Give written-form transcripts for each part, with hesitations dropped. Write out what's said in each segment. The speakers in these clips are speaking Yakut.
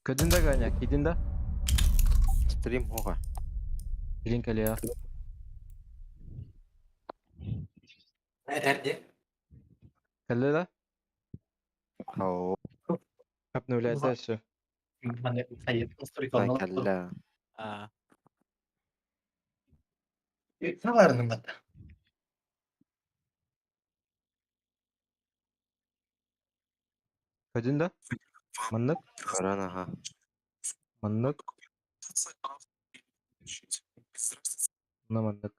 Көдүн да Ганя, кидин да? Стрим хоға. Билин кэлиэ. Эрде. Кэллэ да? Хау. Обновляется все. Ай кэллэ. А. Көдүн да? Маннык? Көрөн аха. Маннык? Уна маннык.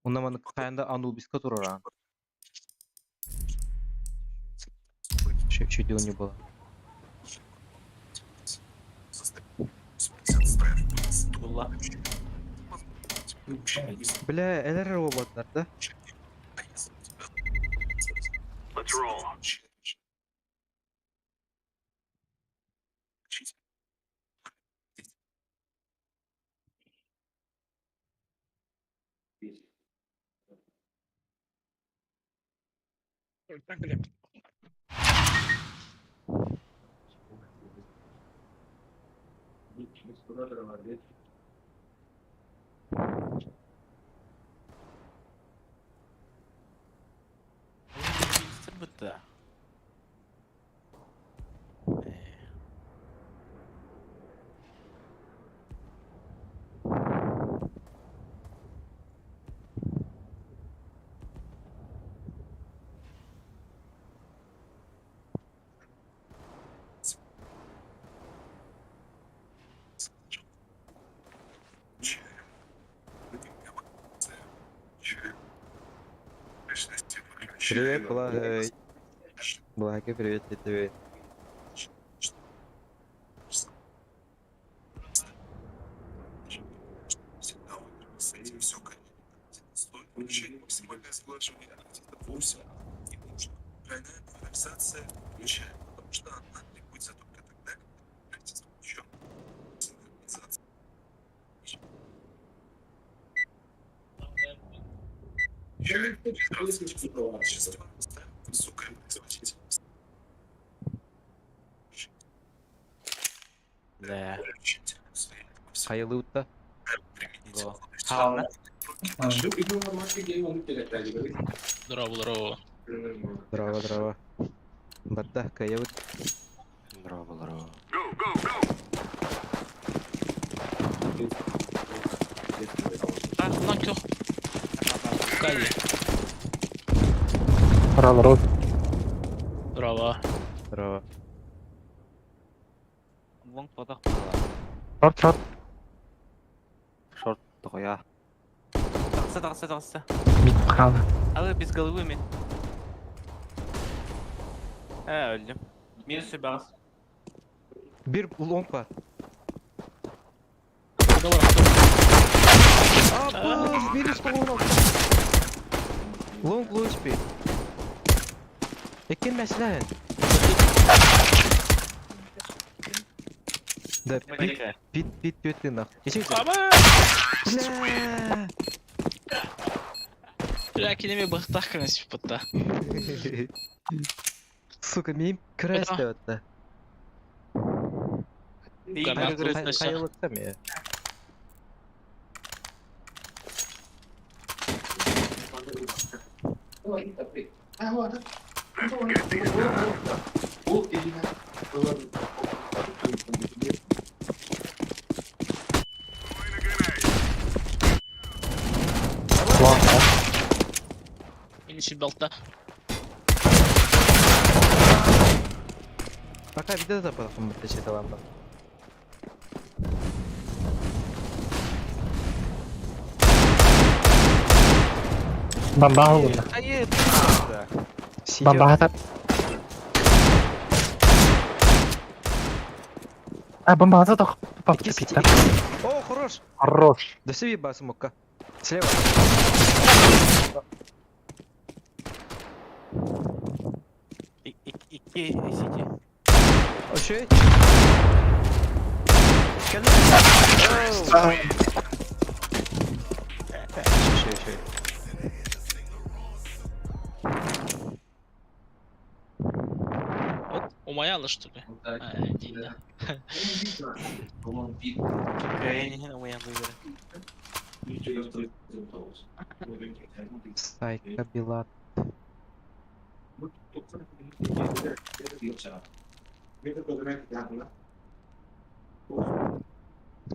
Уна маннык хайанда Анубиска турар Чуть не было. Булла. Бля, элэр роботтар да? Бытта. Привет, Благай. Благай, привет и тебе. Да. Хайылыутта. Го. Хаална. Здорово, здорово. Здорово, здорово. Барда, каябыт. Здорово, здорово. А, мынан көх. Кайы. Здорово. Здорово. Здорово. Лонг потах була. Шорт, шорт. Шорт тоҕойа. Тахса, тахса, тахса. Мид қалды. Алы без головы мен. Ә, өлдім. Минус бағыз. Бир лонг бар. Давай, А, бир лонг. Лонг луспи. Экен мәселен. Да, пит, пит, пит, пит, ты нах. Кеше Аба! Бля! Бля, кинеме бахтах кырнас пытта. Сука, мин крэш Это- деп атты. Хайылыкта ме? Лонг. Минус балта. Пока видео да потом течет лампа. Бомба алды. Бомба атап. А, бомба атады. Пап, питті. О, хорош! Хорош. Да себе бас мукка. Слева. Икки сити. Ошей. Ошей, ошей. Умаяла, что ли? А, не, да. Кыайан иһин умайан быйдара. Сайка Билат.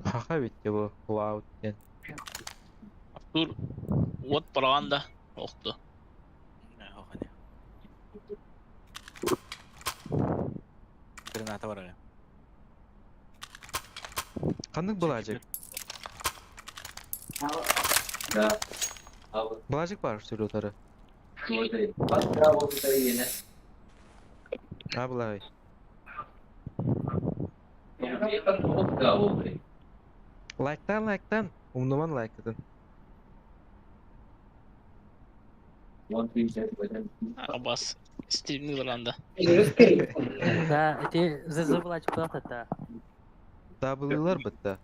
Хаха ведь его Клауд диэн. Артур вот пропаганда. Охту. Охане. Граната бар әле. Ханнык Былажык? Былажык бар сүрү А былай. Лайктан лайктан. Умнуман лайктан. Абас. Стримни анда. Да, эти зазывать куда-то. W'лар бітті.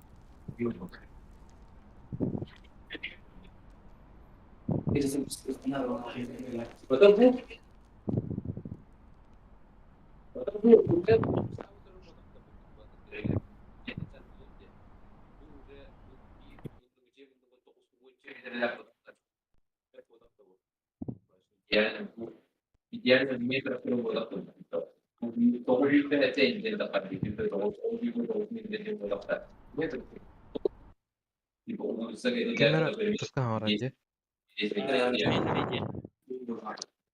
Кемера туска харади.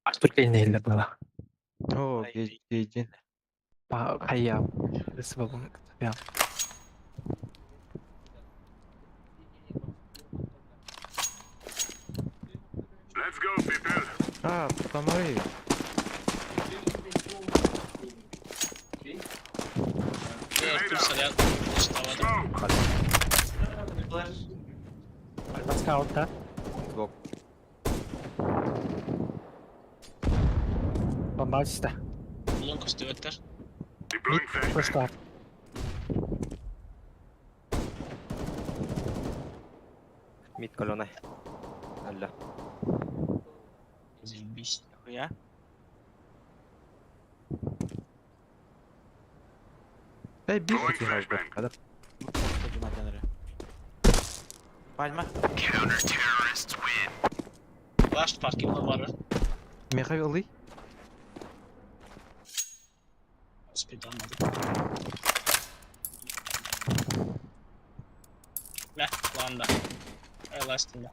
Артур кэлин было. О, гейджин. Хайя. Спасибо. Я. А, тамары. Артур сорян. Штавады. Скаут, да? Xbox. Бомба чисто. Лонг көстүбэттэр. Пошла. Мид колонай. Алла. Заебись. Хуя. Эй, бир хати Пальма. Last parking бар. Михаил Ли? Спид алмадым. Мә, ланда. Ай, ластында.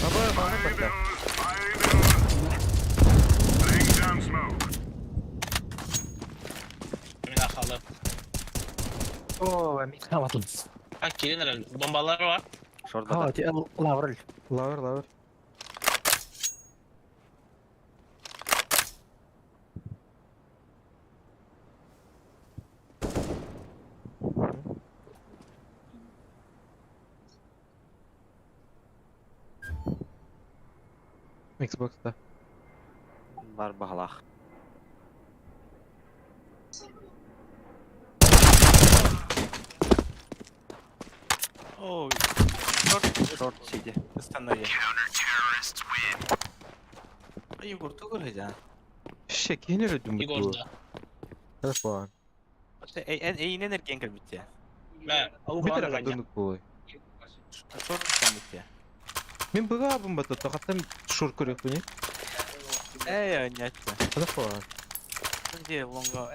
Аба, бана бата. Мин арқалы. О, мид хаматлы. А, келин әлі. Бомбалар бар. Шорт О, бата. ти лаврл. Лавр, лавр. Xbox да. Бар баһалаах. О, шорт Шорт сиди. Станная. Егор, ты көрөжа. Ше, кенер өдүм Егор да. Телефон. Эйнен эркен кірбітте. Мә, ау Битер бана дөнүк болой. Шорт бітте. Мен быга бомба тотту, шур көрөк буни. Эй, нятты. Телефон. Где лонго?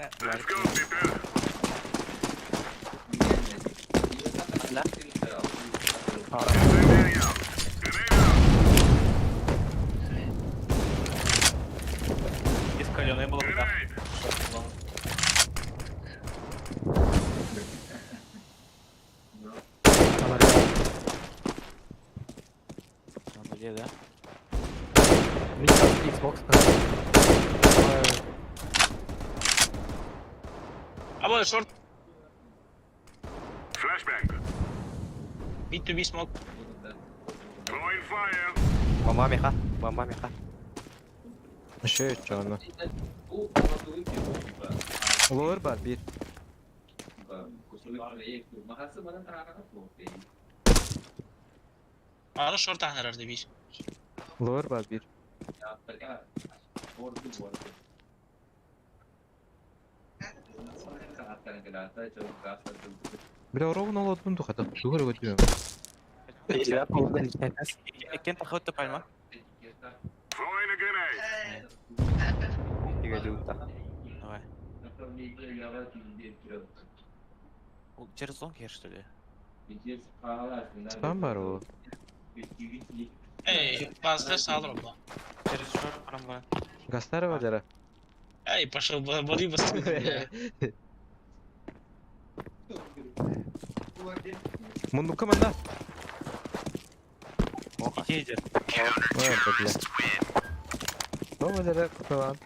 Из каленой было куда. Где, да? Мид Xbox. Аба, шорт. Mid to be smoke. Бомба меха. Бомба меха. Еще чоно. Лор бар бир. Ары шорт ахнарар бир. Лор бар бир. Бля, ровно олодун тухата. Дугар өтүм. Иккен тахытты пальма. Тиге жуутта. Давай. Ол Через лонг я что ли? Спам бар ол. Эй, базда салыр обла. Через шорт парамла. Гастары бар жара. Эй, пошел, бори быстрее. Мундука манда. Иди идет. Ой, бля. Тома жара куталан.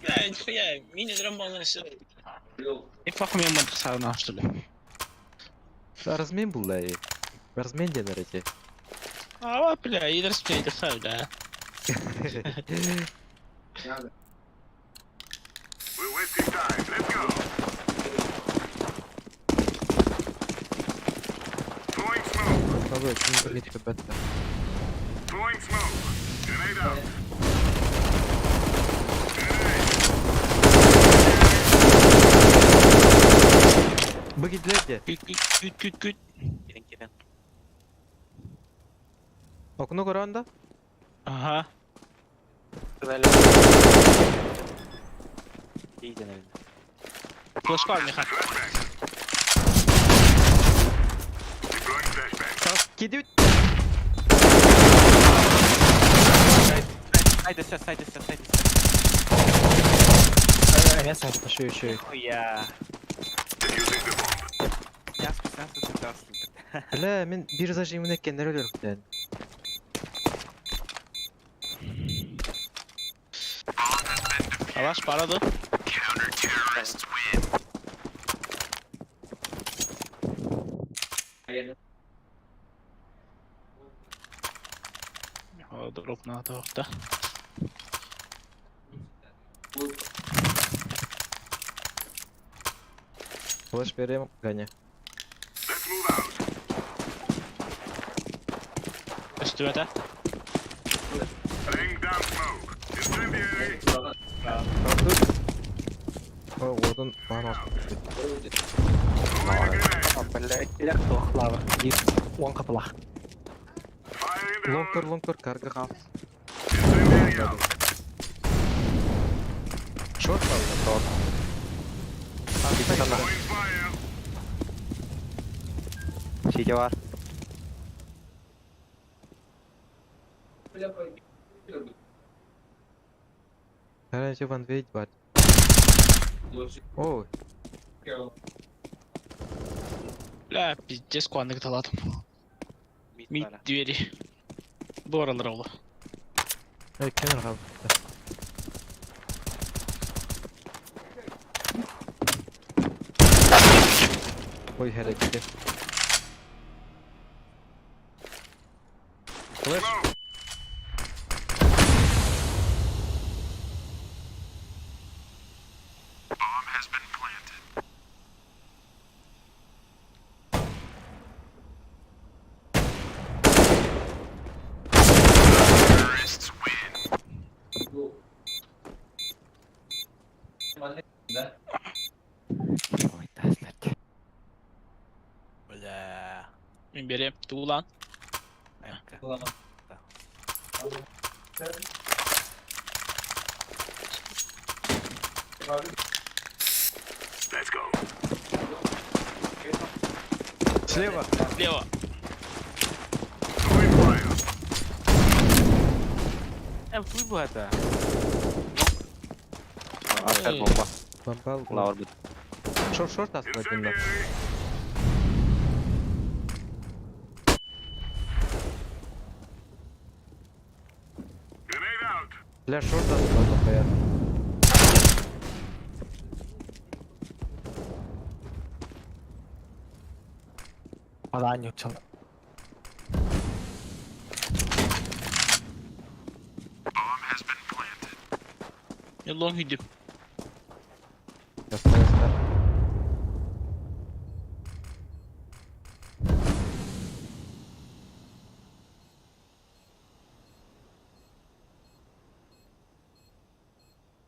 Бля, нихуя, мини-дрон был на И похуй мне мантасана, что ли? Размен был да. Размен денер эти. А, бля, идрс мне это да. Табы, ким бир кетип бетти. Бу кидлерде. Күт, күт, күт, күт, күт. Кирен кирен. Окно көрөндө. Ага. Иди, наверное. Флешка меха. Кидип. Сайды все, сайды все, сайды все. Эмес сайт. Еще еще. Хуя. Я специально Бля, мен бир зажимын экеннер өлөрүптөн. Алаш параду. О, дроп на да. Флеш берем, Ганя. Үстүбәтә. О, одун мана. Бля, лавр. Бир. Он капылах. Лонкор, лонкор, карга хал. Шорт ал. Сити бар. Гарантия ван вейт бар. О, Бля, пиздец, куаннык таладым. Мид двери. Бу аралар олы. эй, кенер хал. Ой, харекет. Флеш. Ой, таслерде. Бля. Мин берем. Тулан. Эмка. Слева. Слева. Э, был это. Автор бомба. Бомбал. Лаур бит. Шорт, шорт астына. Бля, шорт астына тохуя. Адан чал. Long үйдүм. Göster göster.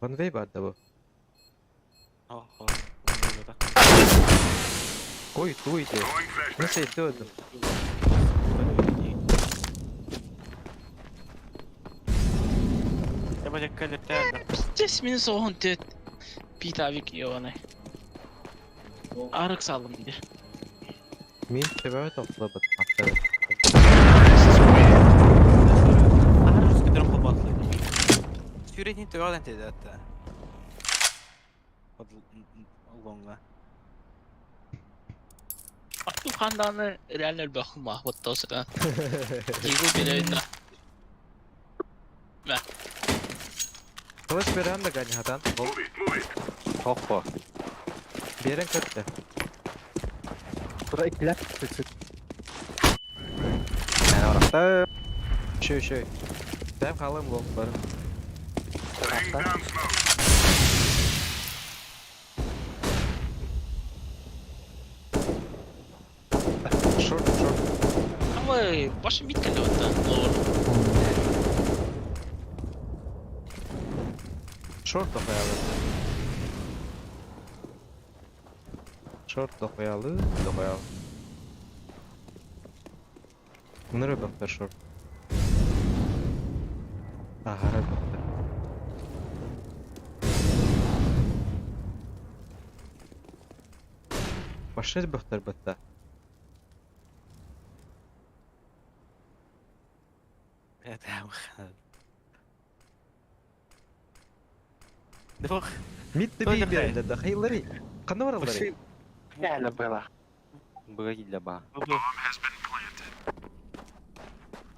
One way barda bu. Охо. Ой, туйте. Nasıl etti öldüm. Я калетер. Пиздец, минус 14. Пит авик ебаный. Арык салдым диye. Min sebebe topladı. Aferin. Русский дрон попал. Сюрень твердо это. Под лонга. Артур ханданы реально бахума вот то сыра. Его берейна. Kılıç veren de gani hatan. Хохо. Beren kötü. Тура иккилер. Сүт. Мен орақта. Şey şey. Ben kalım longlarım. Short short. Ama başım bitmedi hatta. Doğru. Short da koyalım. Short da koyalım, da koyalım. Bunları baklar short. Aha baklar. Başka baklar batta. Двух. Mid de Тоже bir yerinde de hayırları. Kanı var onları. Реально было. Быга ба.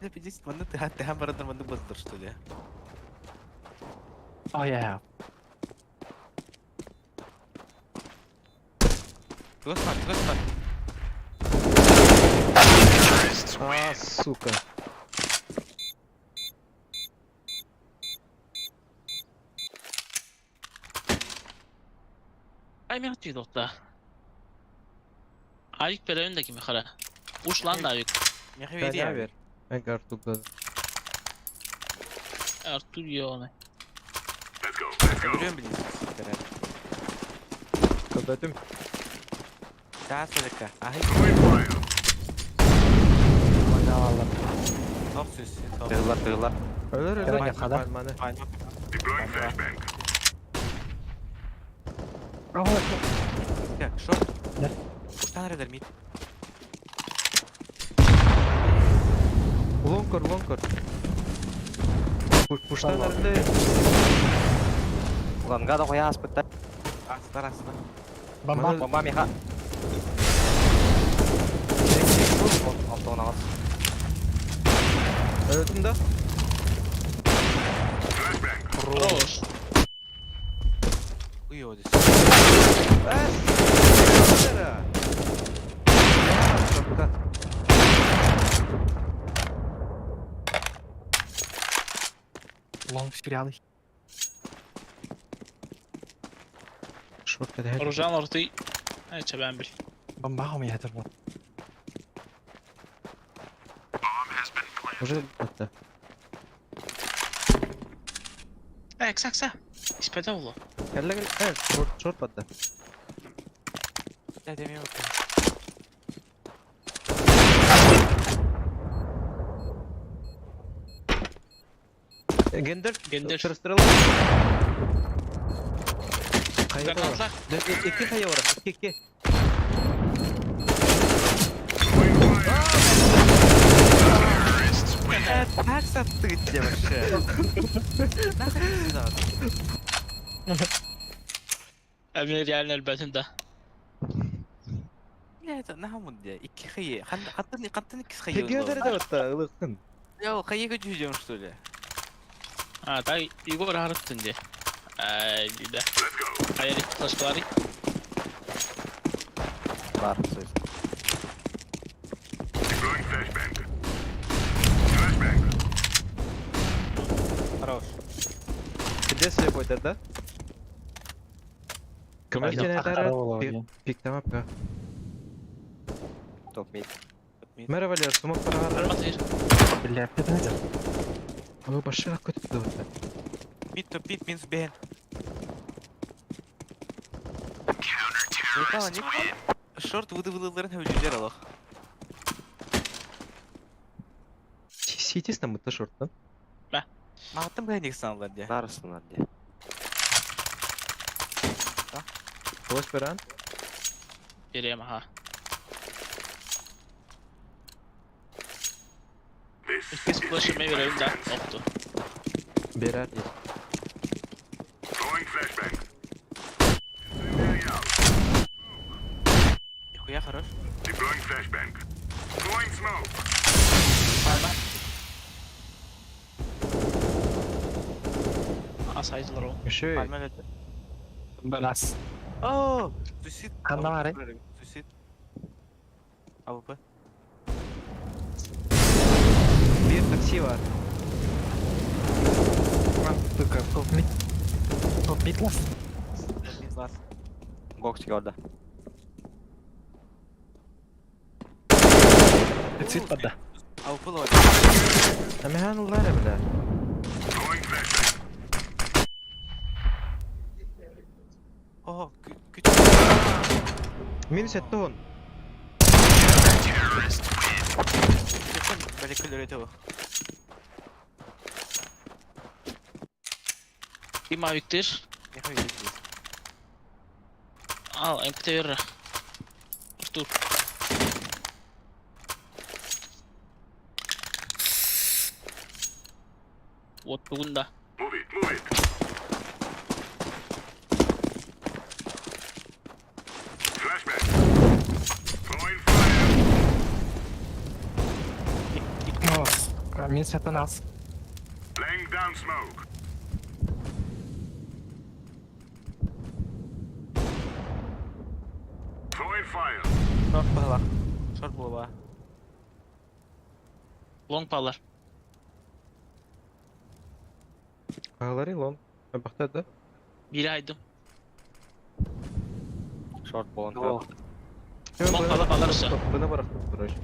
Да, 50 минут, а ты обратно манды быстро, что ли? Oh yeah. Господи, господи. А, сука. Ay men atıyor hatta. Avik bereyindeki mi kara? Uç lan da avik. Ben ne ver? Ben kartukladım. Artur ебаный. Берем, блин. Kapattım. Да, смотри-ка. Ай, Валла. топ сүз. Топ. Тыгылар, тыгылар. Ölür ölür. Kerem yakala. Parmağını. Так, шорт. Да. Уштан рядом мид. Longer longer. Kuştan nerede? Ланга да қоя аспытта. Астар, астар. Бомба. Бомба меха. Алтон ағас. Öldüm de. Хорош. Уй, здесь. Лонг сериалы. Short dedi. Rujan ortayı. Evet ben bil. Бомба у меня это вот. Уже hatta. Evet kısa kısa. İspete oldu. Gel gel. Evet short short battı. Да, да, мимо. Gender. Gender. Tırstıralım. Kayı var. Granatlar. İki kayı var. İki iki. Так саттыгы вообще. Нахуй сюда. Emir yani elbetinde. Бля, это нахуй где? Икки хае. Хаттын хаттын икки хае. Peki nerede battı? Ilıksın. Я хае ждем что ли? Ha tay Igor harıttın diye. Ay bir de. Hayır taşları. Бар, сөз. Хорош. Где слепой тогда? Көмө Көмө Пиктама п. Топ мид. Merhaba Leo, smoke para Арматыр. Бля, это Ой, башына көтүп турду. Мид топ мид минус бен. Шорт выдавылыларын хөвлүлер алах. Ситис там это шорт, да? Мағаттан бәйін ексаналар де. Нарысынар де. Флеш берен. Берем, аха. Иккис флешіме берем да. Оқту. Берер дейді. Нихуя хорош. Асайдылар ол. Еще Пальма өтті. Бас. О, суицид. Қанда бар, Суицид. АВП. bir такси бар. Сука, топ мид. Топ мид ласт. Топ мид ласт. Бокс көрді. Цвет подда. АВП ловит. Амихан улар бля. О, күт. Минус етті он. Бәле күлер өте ол. Bir maviktir. Нихуя здесь. Ал, МКТ берір. Артур. Вот бүгін да. О, сука, минус это нас. Шорт бағалақ. Шорт болба. Long pallar. Ağları лон. Бақтады. Biri aydım. Шорт болон топ. Long pallar pallar üstü. Бұны барақтып короче.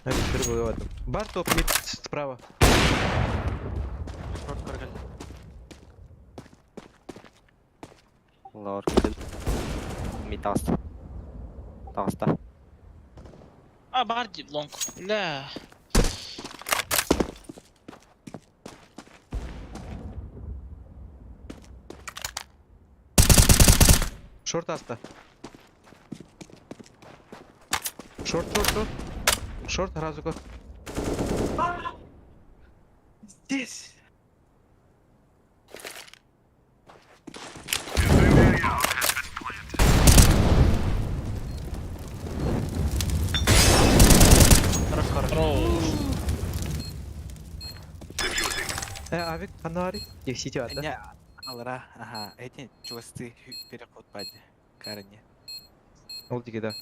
Hadi şuraya bulamadım. Бар топ мид справа. Шорт көргел. Лаур киділ. Мид асты. Таста. А, бар deyip long. La. Шорт аста. Шорт, шорт, шорт. Шорт разу көр. Здесь. Хорош, хорош. Bro. Э, авик, ханари. Сити ата. Не, алра, ага, эти чувасты переход паде. Карне. Ол диге да.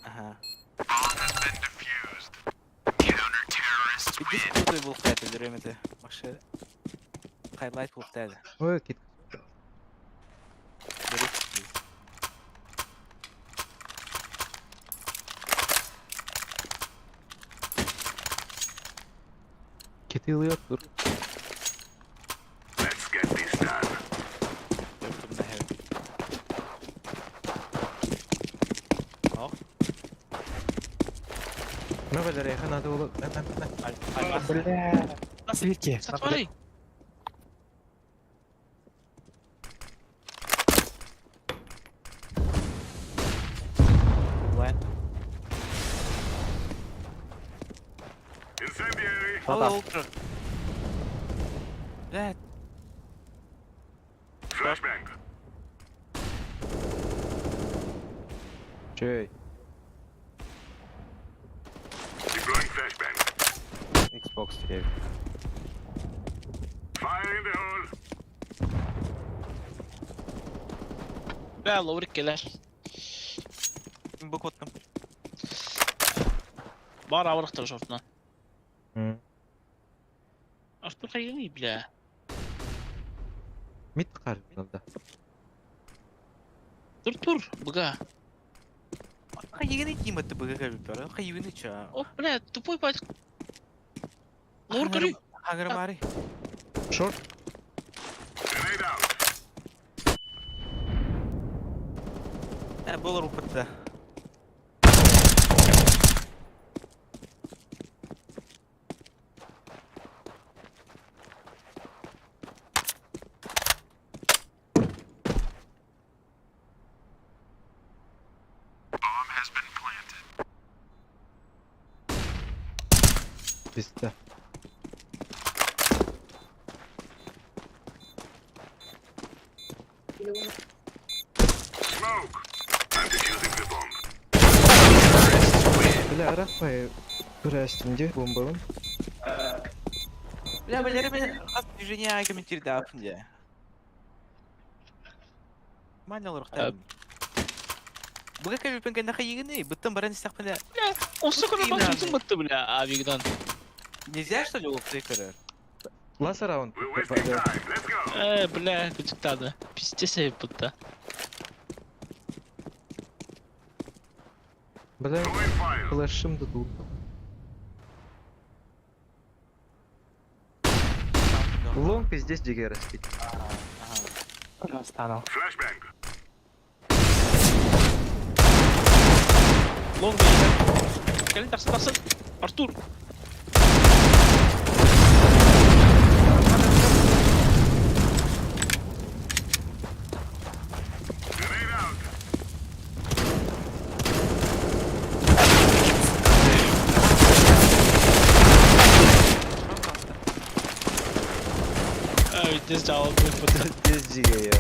Ага. Иди крутой был хайт, берем это. Вообще. Хайлайт был хайт. Ой, кит. Бери. Кити ылыйот тур. Йоптум да хэв. Ох, Мә бәлер, надо было. Мә, мә, мә. альма. Бля. Сливки. Сатварый. Лайн. Шорт асты. Ультра. Бля, Чей. Xbox 3. La, lower keler. бык оттым. Бар абырахтар шортунан. Артур хайгыный, бля. Мид қарбында. Тур тур, быга. Хайыгыны киймэтти быга кэлбиппэр. Хайыгыны ча. О, бля, тупой пать. Лор көрүй. Хаңырмари. Шорт. Э, болар упытта. Пизда. Бля, арахпай көрәстімде бомбалым. Бля, бля, бля, хас движение комментирует апнде. Маня рухта. Быга кэлбиппин кэннэ хайыгыны, быттан баран истэхпинэ. Осы күні басын бітті, бля, авигдан. Нельзя, что ли, улыпты көрөр? Ласа раунд. Э, бля, күтіктады. Пизде себеп бітті. Бля, флешым да тут. Лонг пиздец дигер спит. Ага. Стану. Лонг бейді. Кәлін тақсын, тақсын. Артур. Ай, здесь жауап бітті. Пиздец дигер.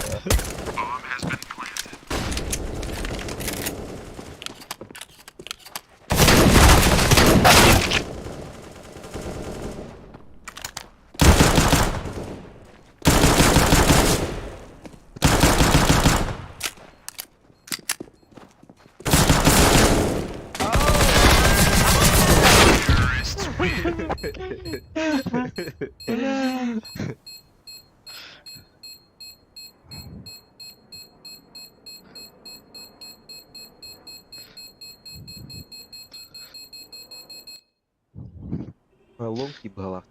Лонг и балах,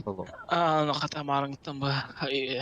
лонг. А, ну қата марыңттан ба. Ай,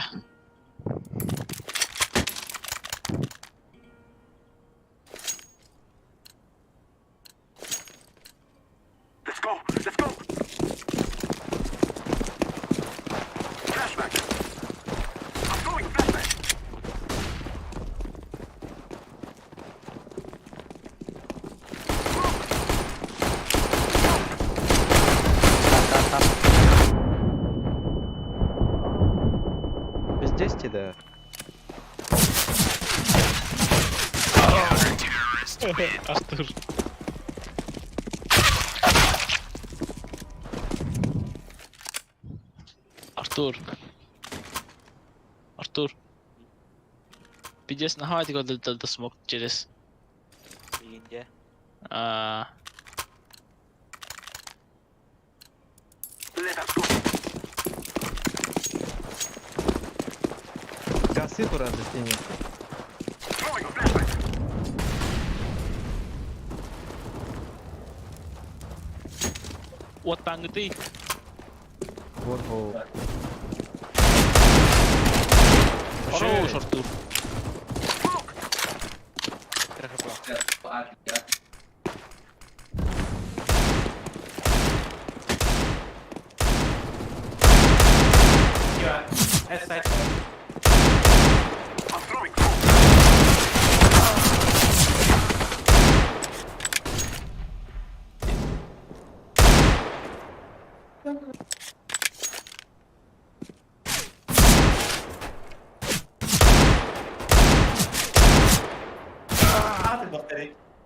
Пиздец тебе, Артур. Артур. Артур. Пиздец, нахуй ты куда смог через. Дегенде. А, да? Гасы тура за стене. вот таңгы Вон ол. Хорош, Артур. Трахапа. Э, сайт.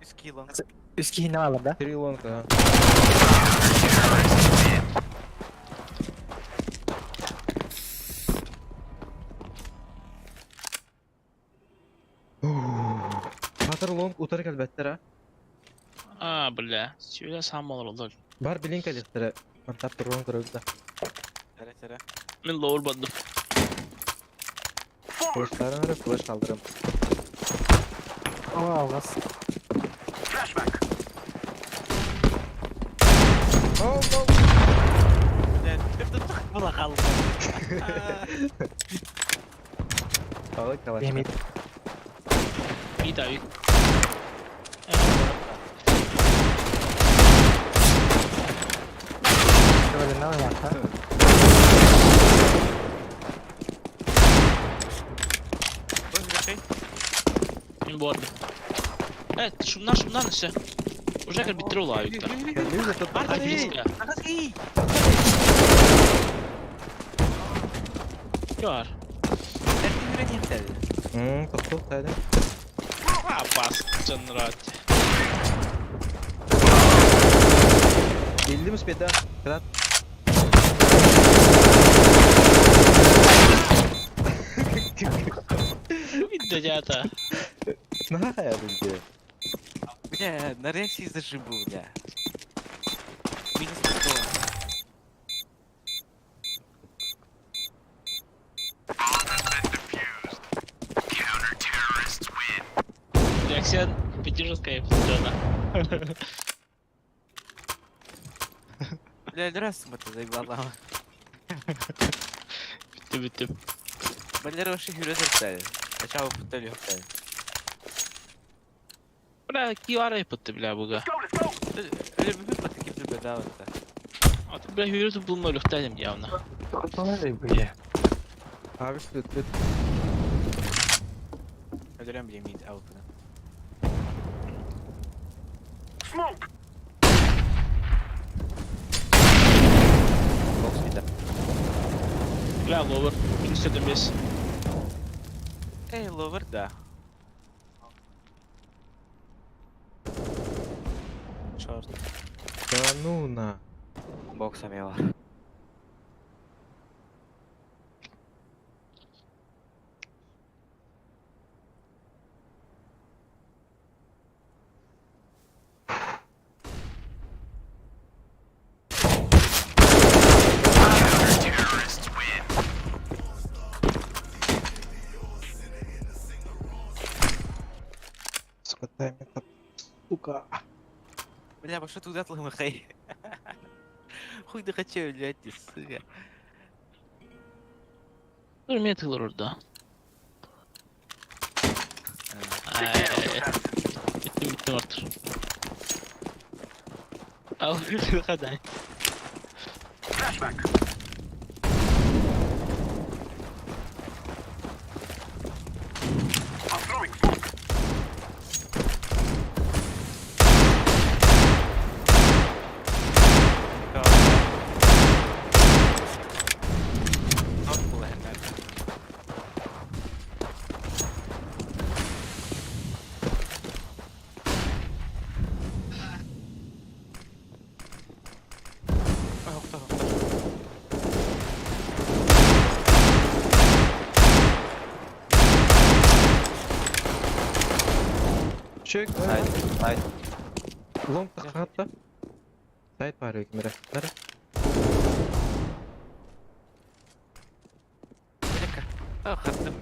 Скиллом. Үскі хинне алар да? Три лонга, а. Батыр лонг утар кәлбәттер, а? А, бля. Сюда сам olur. Бар билин кэлиэхтэрэ. Мантап туруон көрөбүт да. Сэрэ сэрэ. Мин lower бардым. Флештарын эрэ флеш алдырым. О, алгас. Оу, оу. Бля, була қалды. Алык калаш. Эмит. Bir daha yük. Öyle ne yapar? Мин bu arada. Evet şunlar şunlar işte. Ужакар bitir ola ayıkta. Ay близко. Var. Тоқтол тәді. А бас canını rahat. Bildim спеда. Крат. Bir de jata. Нахая білді. Бля, на реакции зажибу, бля. Минус 100. Реакция пятижеская жена. Бля, раз это заебала. Bitti bitti. Бля, вообще хюрезер Сначала путали хюрезер. Бля, QR yapıttı бля буга. Öyle bir patı gibi bedava da. Atı бля yürütüp bulma lüftenim явно. Тоқтол Abi süt süt. Öldüren bile miydi avukunu? Box bir de. Бля lower. Минус 75. Ey lower da. Short. Да ну на. Box эмиэ бар. Сука, тайминг. Сука. Бля, пошел туда тлымахай. Хуй да хочу, блядь, ты, сука. Dur metal orada. Ay. Bittim bittim artık. Al kadar. Short була hemen. Ой, хто, хто. Чек. Сайт. Сайт. Лонг таққатта. Сайт бар өкімірі. Бәрі. Бляка. А, хаттым.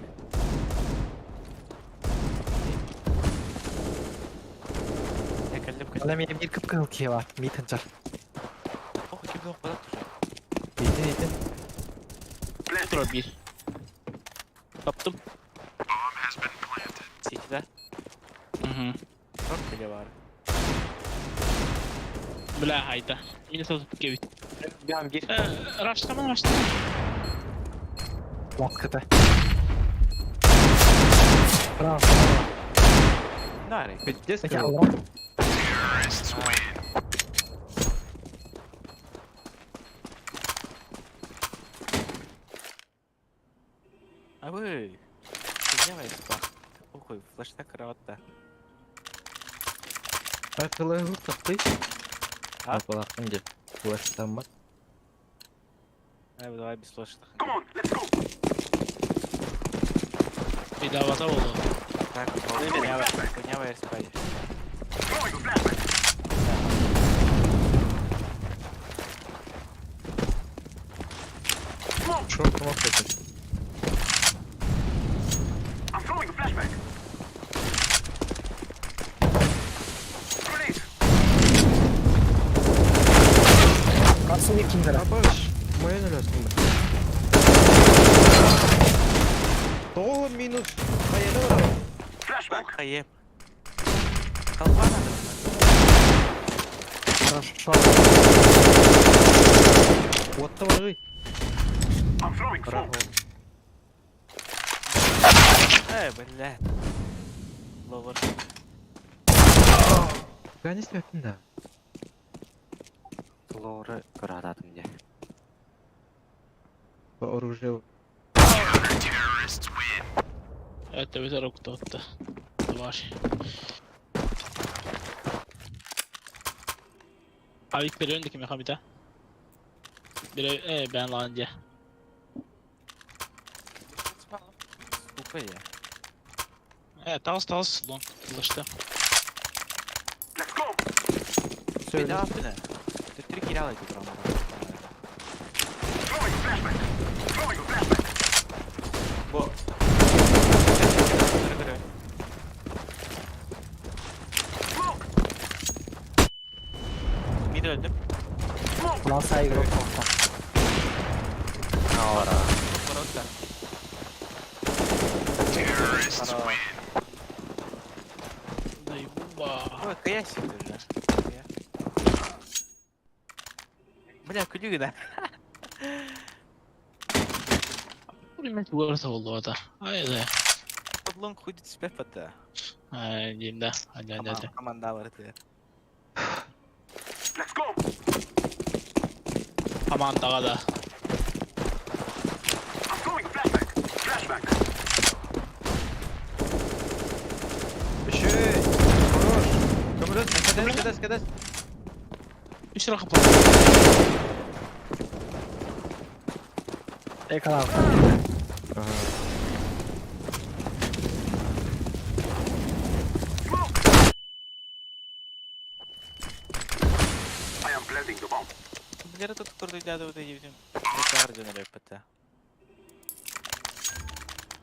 Я кәллеп кәллеп. Ана мен bir kıpkızıl ki var. Митинджер. Ох, кем жоқ балат уже. Итин итин. Dur bir. Taptım. Сети, да? Hı hı. Шорт или бар? Бля hayda. Minus 32 bit. Ben bir Rushlama rushlama. Ласкыты. Bravo. Нари. Пиздец. Peki Allah'ım. А вы. Фигня спа. Охуй, флешта кроватта. Ай, флеш тақты. А? Апалақтың деп. Флеш тамма. Ай, давай без флешта. Bir daha vata oldu. Так, хуйня, хуйня спали. Кстати. Nasıl bir kimdir? Абаш, моя нөлөстүм. Тоҕо минус. Хайаны барабын. Хайы. Колпа надо. Хорошо. Уотта барый. Браво. Бля. Ловер. Гани себептин да. Лоры кыраататын дьэ. По оружию. Evet evet rokta attı. Var. Abi bir öndeki mekamide. Bir ben lan diye. Сука я. Тас тас лон тылышты. Bir daha ne? Töttürü kiralaydı buramda. Bu. Bir öldüm. Lan saygı yok orta. Ора. Просто. Dayı бомба. Ой, каясик уже. Бля, күлүгү да. Buraya bu oldu orada. Haydi. Подлон хуйдит себя фата. Ay diyeyim de. Hadi hadi hadi. Команда бар это. Aman daha da. Еще! Хорош! Көмөлөс, кадес, кадес, кадес. Üç rakı Ekran. Ага. Бля, тут курду дяду вот эти. Кардинал ПТ.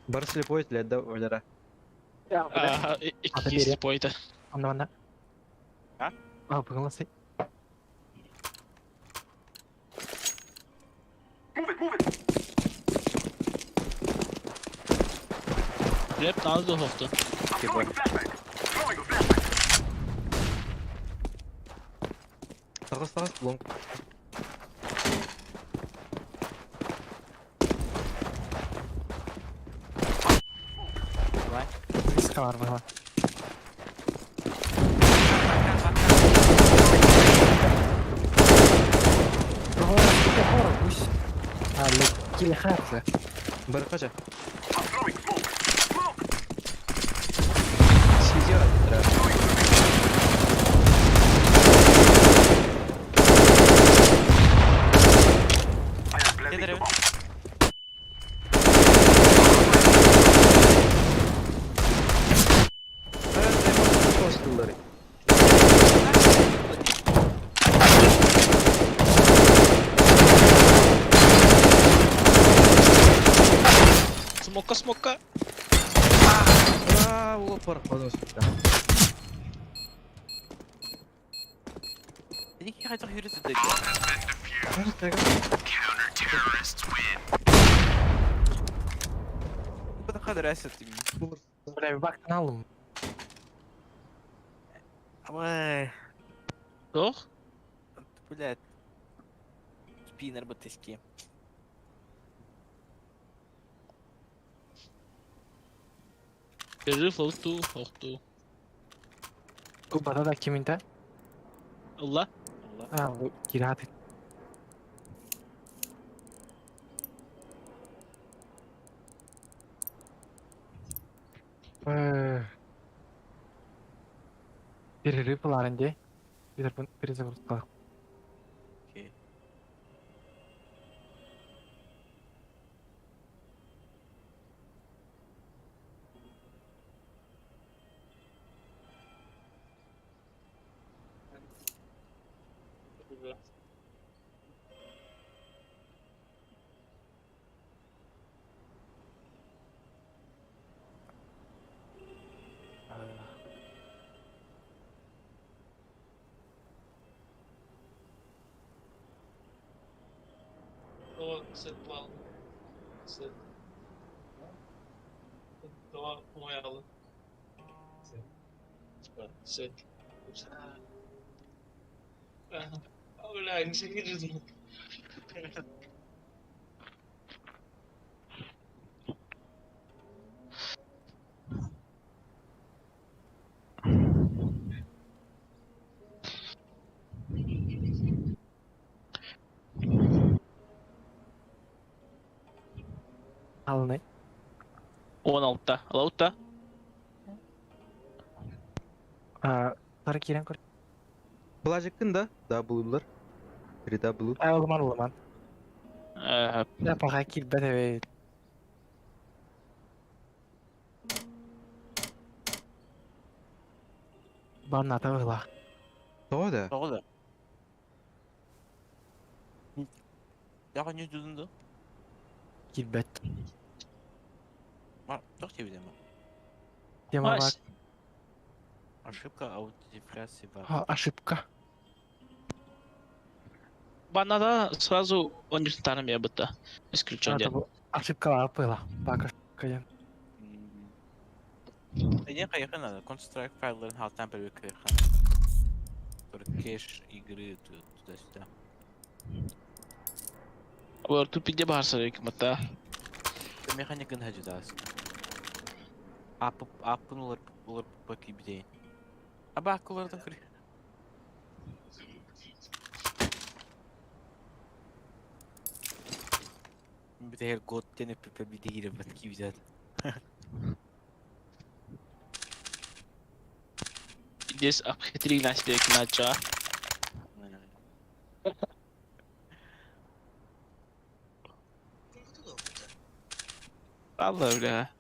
Бар слепой для да Валера. Aha, iki Ata kişi biri. boyda. Anla anla. Ha? Aa bugün nasıl? Rap nazlı hoktu. Типа. Тагыс, тагыс, лонг. Давай. Risk var bana. Бар кача. Сидя, тра. Кедр. Смока смока. А, опор, подос. Иди хотел юрист дать. Buraya bir baktın aldım. Ой, Doch. блядь. Спиннер бытыски. Перерыв hoktu hoktu. Bu bana da kiminde? Allah. Ha bu kiraat. Перерыв ларынде. Перезагрузка. Окей. Алны. 16. Лаута. Тары киирэн көр. Былажыккын да, W-лар. 3W. Э, улуман улуман. Да, пока киирбэт эбит. Банната быһыылаах. Тоҕо да? Тоҕо да? Яҕа не дудун да? Киирбэт. Тоқ тебедем. Тема бар. Ошибка аутентификации бар. А, ошибка. Банада сразу он не быта. Исключен Это ден. бу ошибкалар была. Бак ошибка диэн. Не кайыхы надо. Counter-Strike файларын халтан бір кайыхы. Кэш игры туда-сюда. Артур пиде барса быта. Механикын хажудас. Апы апын олар олар баки бидейин. Аба акылардан кір. Битер год тене пепе бидейре батки бидат. Здесь обхитрили нас нача. Allah бля.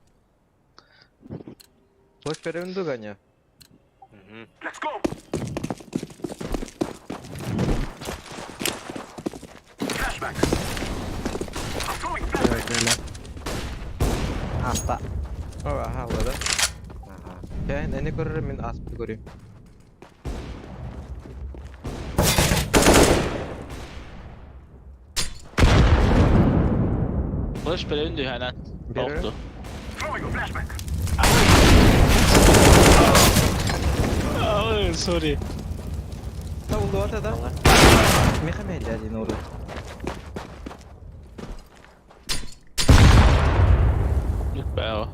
Флеш переведу Ганя. Аста. О, аха, ладно. Аха. Чэ, эни көрөр мин аспыт көрүм. Флеш переведу ханан. Берер. Oldu. Sorry. Та улуата да. Меха мелля дин ору. Бао.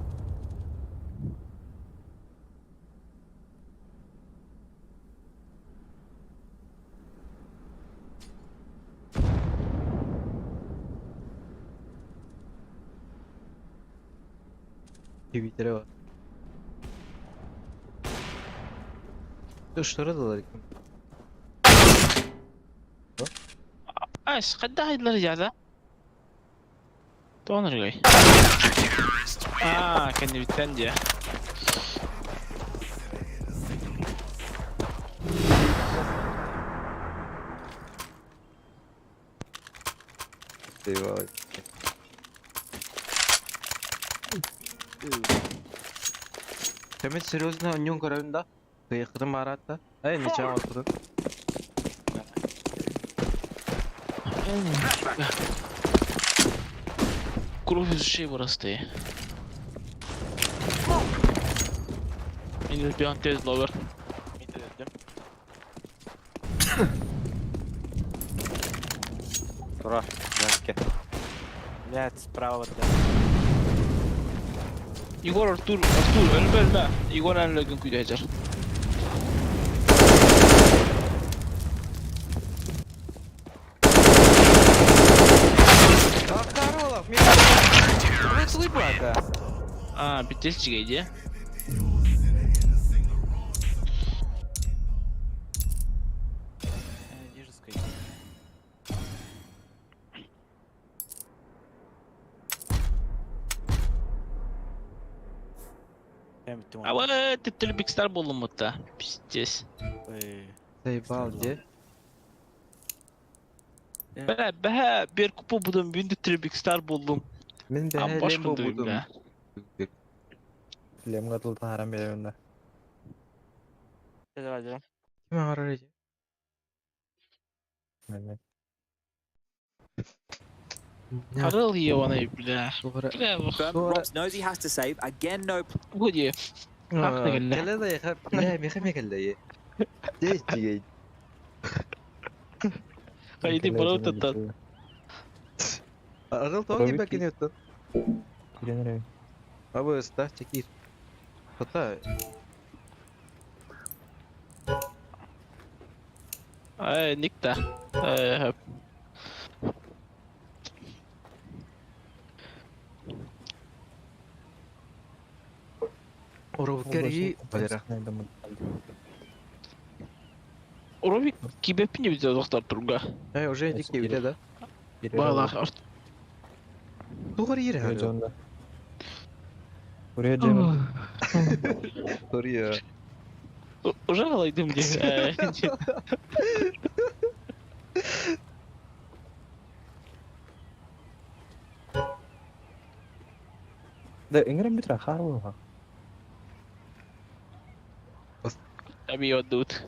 Твиттере бар. Туштары да Ас, қайда айдылар жада? Тоғын үргей. Аа, кәне биттен де. Темет серьезно онюн көрөм да. Кыйкырым барат да. Эй, нече отурдun? Кровь из ушей вырасты. Енді bir tez lover. Mid öldüm. Тура. Жанке. Блядь, справа да. Егор Артур, Артур, ölme ölme. Егор әлі күн күйді әжер. Акаролов, мен Мен бака. А, бітес жігейді. Дежурской. Ава, тіптілі бікстар болдым мұтта. Пиздец. Заебал, де? Бә, бә, бір купа будым, бүн тіптілі бікстар болдым. Мен Ам бәһә баш лембо күндүгүм будум. бә. Лемга тылтан харам беремин да. Давай, давай. Ким арар эти? Мен. Арыл ебаный, бля. Бля, Ropz knows he has to save. Again, no бу дии. Ах, кэллэ. Кэлэ да яха, бля, меха ме кэллэ. Дей дигей. Хайди барытыттан. Арыл тоғы кебек кене өттін. Кирен Абы ыста, чекир. Тота, Ай, Никта. Ай, Оровкари, Валера. Уровик кибепини бизе доктор турга. Эй, уже дикки үтэ да. Балах арт. Тугар ире хары. Урия Джемин. Турия. Уже алайдым ди. Да, ингрем битра хару. Аби отдут.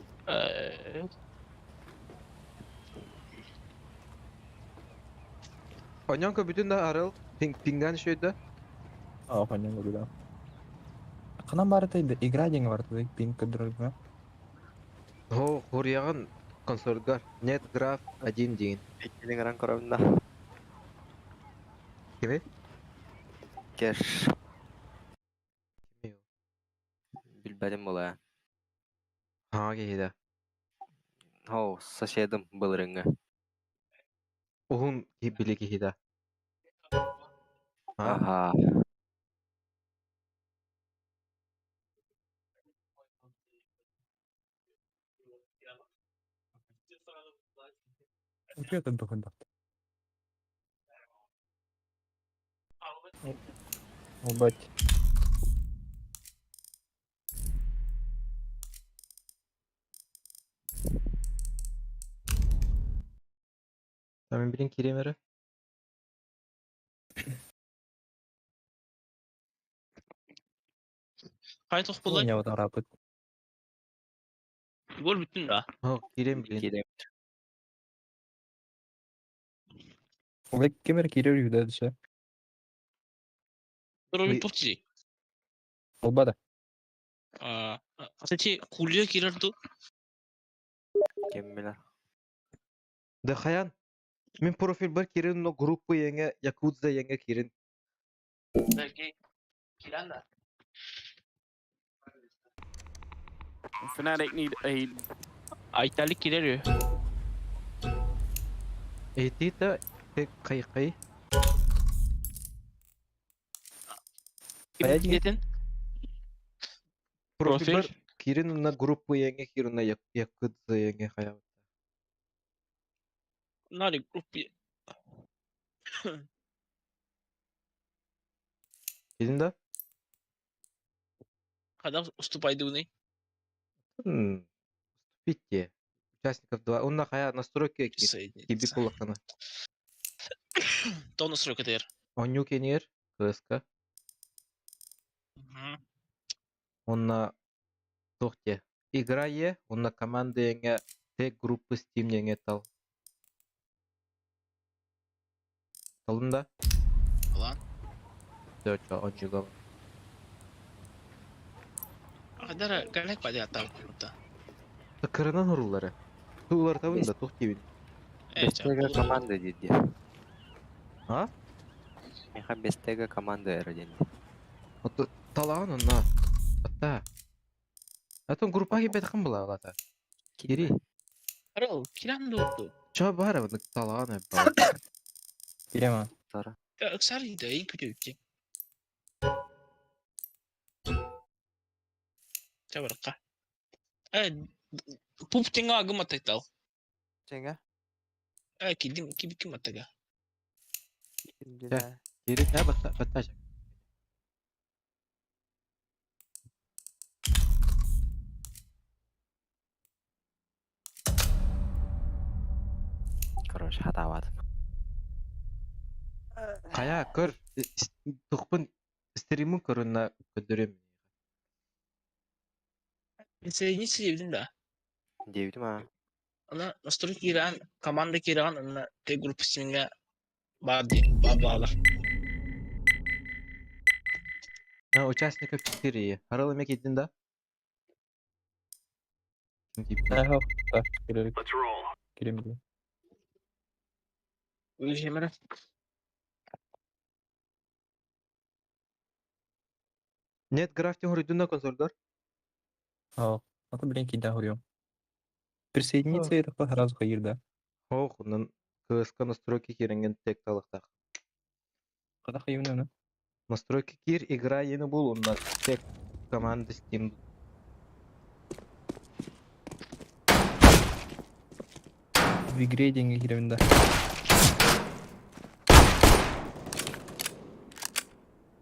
Онянка бүтүн да арыл. Пинг пинган шөйдө. А, понятно, да. Канан барыта игра деген бар да, пинг көдөргө. Хо, хурьяган консольгар. Нет граф 1 деген. Иккини гран коробында. Кеме? Кеш. Кеме? Билбедим була. Ха, кеһиде. Хоу, соседым былырыңы. Ухун били кеһиде. А? Аха. Урия да бөхөндө. Убать. Тамын билин киремери. Кайтык булай. Не вот арапыт. Гол бүтүн да. Хо, кирем билин. Кирем. Олег кемер кирер юда деше. Уровик топчи. Олбада. А, асачи кулия кирер ту. Кем билер. Да хаян. Мен профиль бар кирин, но группа яңа Якудза яңа кирин. Belki кирен да. Fnatic need a Айтали кирер. Этита кай кай. Ким Профиль бар Профиль. кирин на группа яңа кирин на Якудза яңа хаян. Нари группе. Кирин да? Когда уступайды уны. Вступите. Участников 2. Он на хая настройки киби кулакана. То настройка дер. Оню кенер КСК. Он на тохте. Игра е, он на команда яңа Т группы Steam яңа тал. Талын да? Алан. Доча, ончуга. Адара галек бади ата. Кырынан урулары. Тулар табын да тохте бин. Бестега команда диди. А? Меха бестега команда эрден. Вот талаган онна. Атта. Атон группа кебет кым була алата. Кири. Арал, киран дутту. Ча бар аны талаган эп. Кирема. Тара. Ыксар иде, эң күтөйүп. Чабырыкка. Э, пуп теңа агым атайтал. Jenga. Э, кидим, киби ким атага. Кири та батта батта. Короче, хатават. Кая көр тухпын стримын көрүнө көдөрөм. Присоединиться дебдим да. Дебитим а. Ана настройка киран, команда киран, ана те группа синга Баар дии, баар баалар. А, участников 4. Харал эме киирдин да? Ким киирдэ? Э, да, кирилик. Киремили. Үлүһүмэрэ. Нет, графтин хоруйдун да консольгар? О, а то блин кида говорю. Присоединиться это сразу хайыр, да. Ох, онон КСК настройки киирэнген тек талыктаах. Когда хайырны, ну? Настройки киир, игра ени бул, онна тег команды Steam. В игре деньги киремин, да.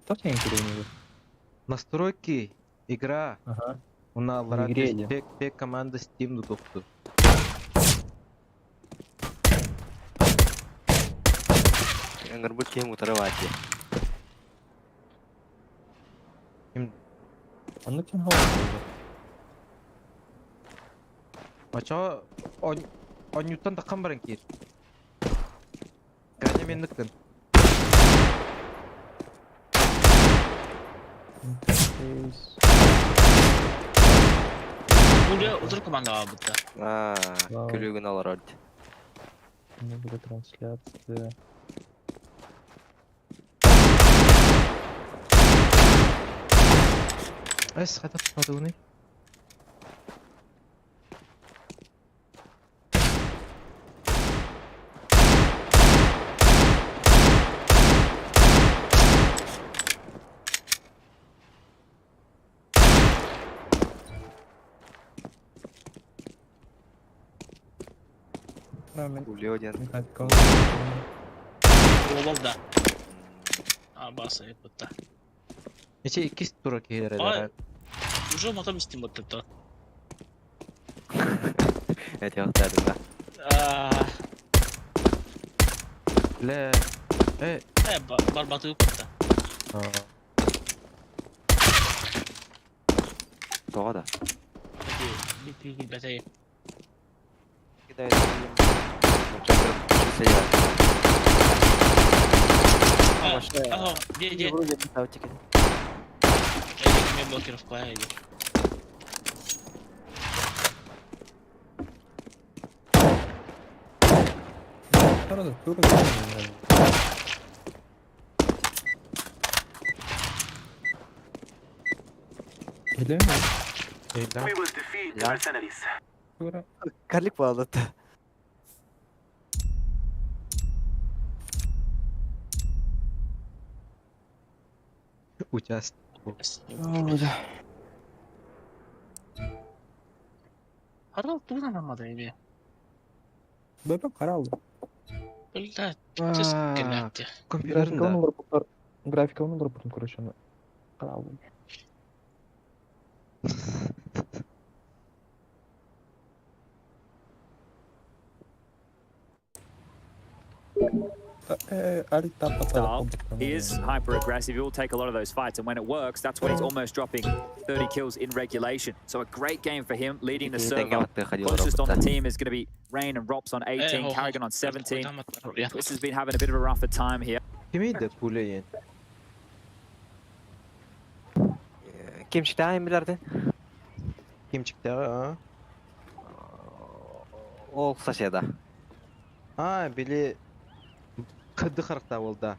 Что деньги киремин? Настройки, игра, Ага. онна В игре де. тег, тег команда Steam тутукту. Ыҥырбыт киһим утары баар дии. Ким Оннук ким хавал? Ача он онньуттан таххан баран киир. Ганя менниктин. Интерфейс. Уля утары командаҕа бытта. Аа, Вау. күлүгүн олорор дии. Много трансляция. Эс хата падуны. Рамен. Кулио диэн. Глобал да. А, баса бытта. Эче иккис тура киирэр Ай. эдэр. Уже мотом истим бытта. Этиэхтээдим да. Аа, Ле. Э. э, барбатыы бытта. Тоҕо да? Бити бэтэй. Аа, де де. Вроде тактики. Э, блокировка иди. Правда, тура. Или Эйда. тура. Карлик буолла. Участ. Харал тугунан аммада эби. Бэбэ карал. Бля, тис кэлээти. Компьютерин Графика да. он лорпутар. Графика он лорпутун, короче, он. Карал. Style. He is hyper aggressive. He will take a lot of those fights, and when it works, that's when he's almost dropping 30 kills in regulation. So a great game for him, leading the server. Closest on the team is going to be Rain and Rops on 18, Karrigan on 17. Twist has been having a bit of a rougher time here. Кимий да пулейен. Ким читаем билэрдин? Ким чиктеҕэ, а? Ол соседа. А, били кыды харахта буолда.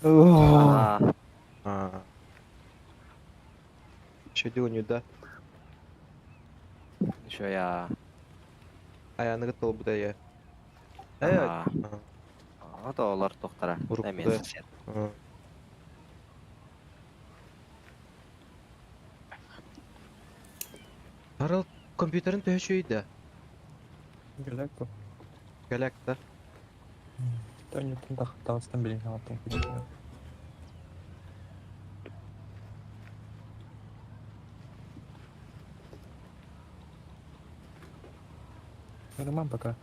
Аа, А. Шөдү онюда. еще я. Аяныгы толбуда я. Э, Аа. Ото олор тохтара. Уруккуда. Эмиэ сосед. Харал компьютерин төһө чөйдө. Галакта. Галакта. Тони тахтаастан билин хаалтан күчү. Норман пока.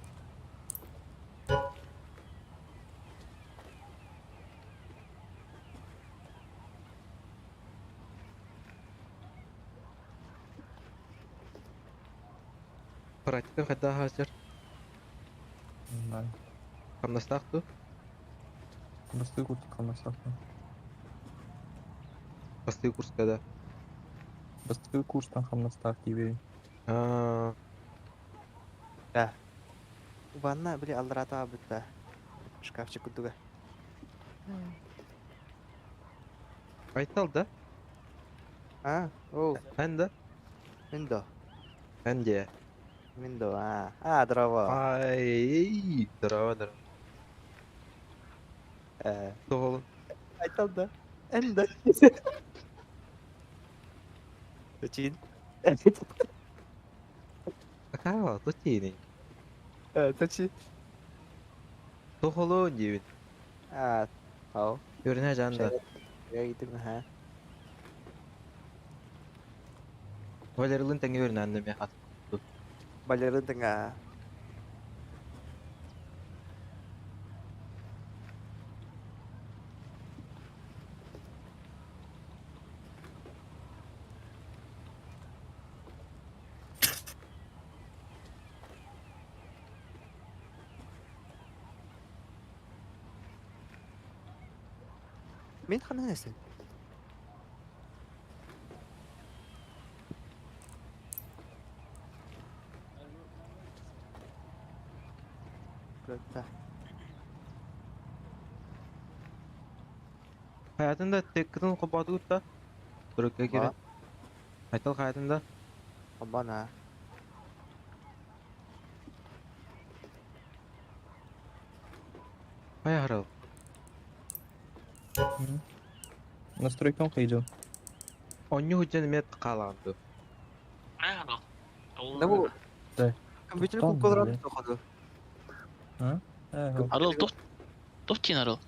Практика хада хазыр. Не знаю. Хамнастаах дуу? Бастыы курдук хамнастаах. Бастыы курска да. Бастыы курстан хамнастаах диибин. Аа, Ванна, били алларата бутта. Шкафчик курдуга. Айтал да? А, оу, Эн да? мен до. Эн де. Мен до, а. А, здорово. Ай, здорово, здорово. Тоҕолун. Айтал да. Эн да. Очин. Какая тутини? Точи. Тоҕолун диибин. А, ау. Көрүнэ жанда. Я иду, ха. Валерилын тэҥэ көрүнэ мен хат. Балерин тыңа. Мин ханан эсен? Плата. Hayatında tek kıtın kopatu da. Турукка кире. Айтал hayatında. Обана. Хая харал. Настройкам хайден. Онню худжан мет қаланды. Да бу. Да. Компьютер Тоқтан, куколран бля. тоходу. Арыл, тоқ... Тоқ Арыл.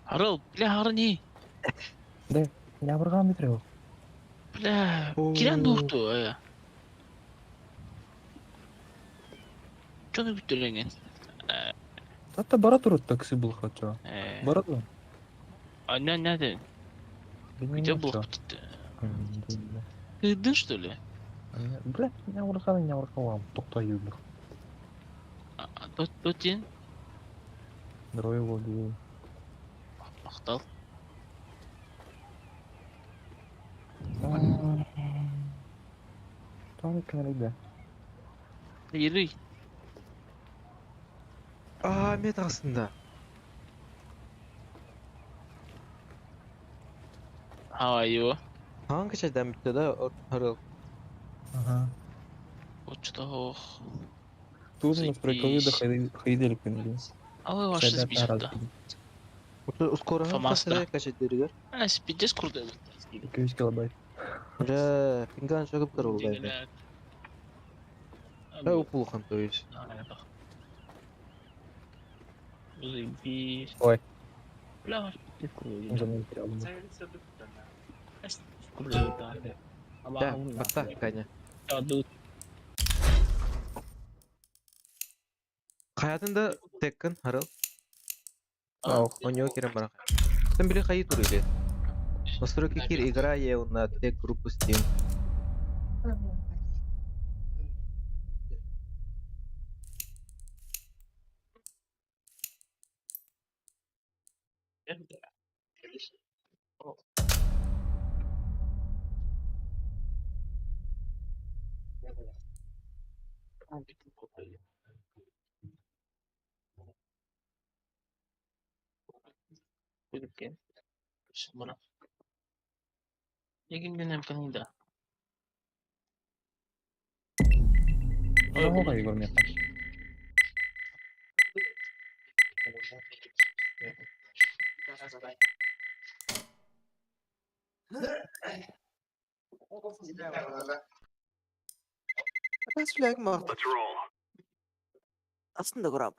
Арыл, бля, ары не? Нябырган битиреп. Бля, кирен дуқту, э. Чоны бүтүрген? Хатта бара турат такси был хача. Э. Бара да. А не, не, не. Где был? Ты дын, что ли? Бля, нябырган, нябырган, токтой юбер. Тотин, Здоровье воду. мақтал. Там каналда. Ерүй. Аа, мет астында. How are you? Hangi şeyden bitti да харал. Ага. Очто. Тут настройкалы да хайдел пинли. Ой, ваш избишь да. Ускорен Фомаста. касыра качеттеригер. А, спидес курда. 200 килобайт. Бля, пинган чыгып кырылды. Да, упулхан, то есть. Заебись. Ой. Бля, ваш пиздец курда. Да, батта, Каня. Хаятында теккин харал. Оньо кирен бара. Сен биле хайы тур или? Настройки кир игра е на тег группу Steam. Много игр мне. Бас флаг ма. Aslında kurab.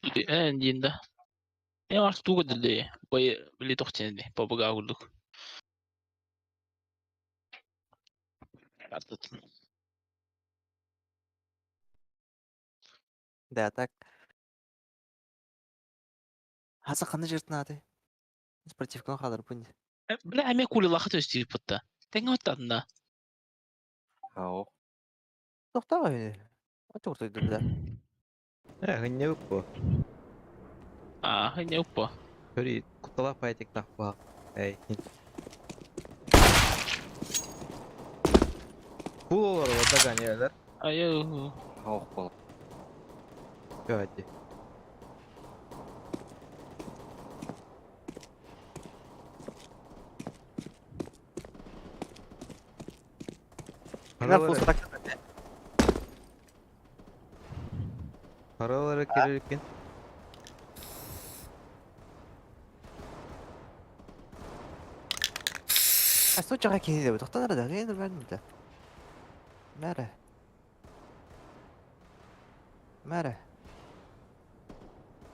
Диэн да. Я ваш туга диле. Бой били тохтен бабага курдук. Да, так. Хаса қандай жертін аты? Спортивканы қалыр бұнды. Бля, эме кули лахат өстү пытта. Тең оттадында. Ау. Тоқта ғой. Очо куртуйду бля. Не уппо. А, не уппо. Көрі, кутала пайтик тахпа. Эй. Кул олар вот ганялар. Айы. Ох бол. Hadi. Кинер фулс атак. Паралары кереркен. А что чага кини деп токтонор да, гейдер бәрін да. Мәрі. Мәрі.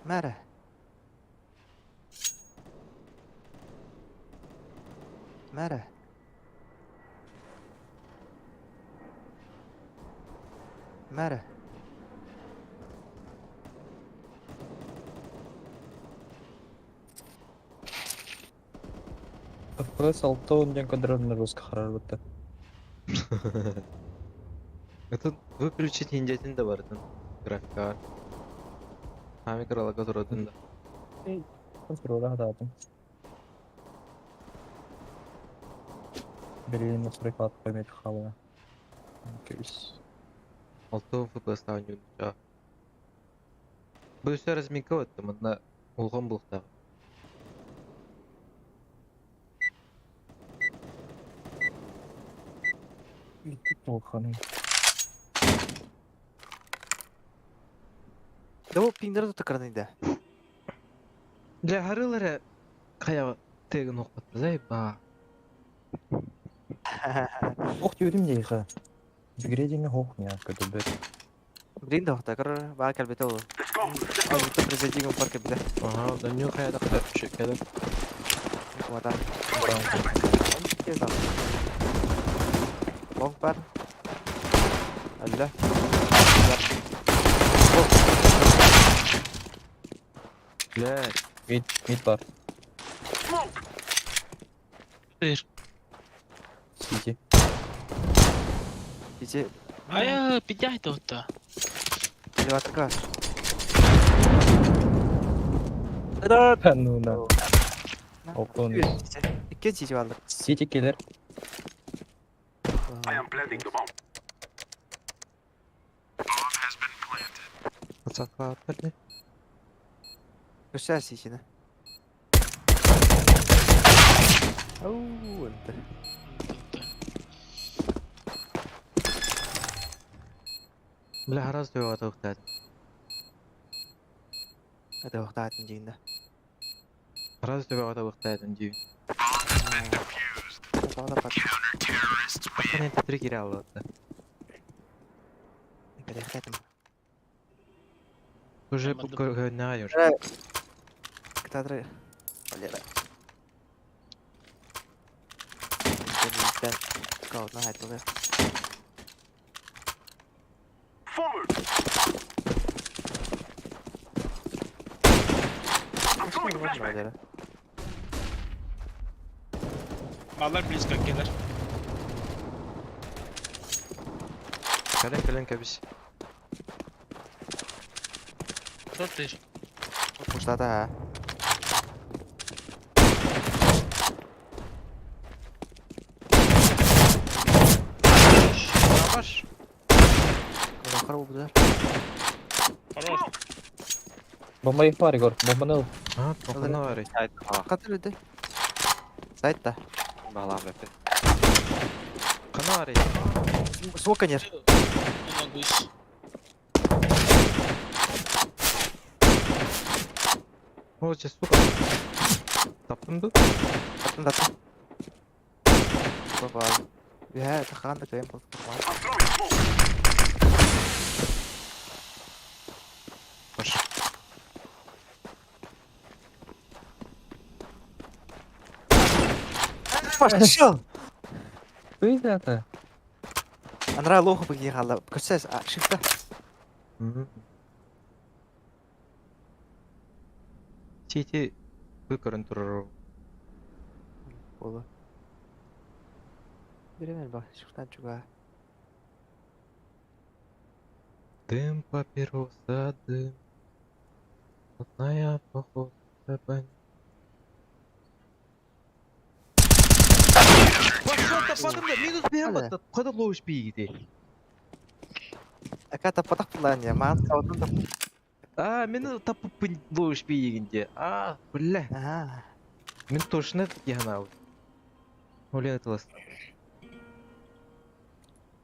Мәрі. Мәрі. Мәрі. FPS алтын ден контрольный жестко харар бітті. Это выключить индиятин да бар графика. Хами кралага туратын да. Контроль хататын. Берлин настройка память хавала. Кейс. 6 FPS ойнойду. Бу өссө разминка өттү, мында улган булуктагы. Толханы. Да бу пиңдер тутукарныйда. Для харылары кая тегин окпатпыз ай ба. Ох, диөрим дейха. Жүгіре хох не көтөбөр. Блин да кыр ба калбете ол. Ал бутта президент парк бile. Ага, да ню кая да када чекеле. Вата. Лонг бар. Алла. Бля, Мид, мид бар. Дыр. Сити. Ити Айы, пидяйты отта. Леватка. Ну на. Оптон. Икки сити алды. Сити келер. Отсатка атпырды. Көсәр ситини. Ау, өлді. Бля, хараз дөйөт октад. Это вақтатын жейінде. Хараз дөйөт октад дүй. Бакан энте три кире алды. Уже Амады. көргөннө уже. Кітадры. Валера. Скаутна айтылды. Валера. Mallar близко келер. Кален кален кабис. Тотыр. Пуштата. Баш. Кара бұдар. Хорош. Бомба их бар, Егор. Бомбаны ал. А, тохана бар. Сайт ха. Қатыр өді. Сайтта. Балам бепи. Кана бар. Смоканер. Она гусь. О, че сука. Таптым ду? Таптым таптым. Баба. Бия, тахаган да кайын болду. Баш. Пошел! Что это? Анра лоху бігей қалды. Көрсәс, шифта. Сити выкорын турар. Болу. Беремен ба, шифтан чуга. Дым папироса, дым. Одная походка Пошел тападым да, минус берем Аля. баттат. Када ловишь бигиди. Ака таппатах буллаан я. Маан каутун тап. А, мени тапып ловишь бигинде. А, бля. Ага. Мен точно яна. Оля атылас.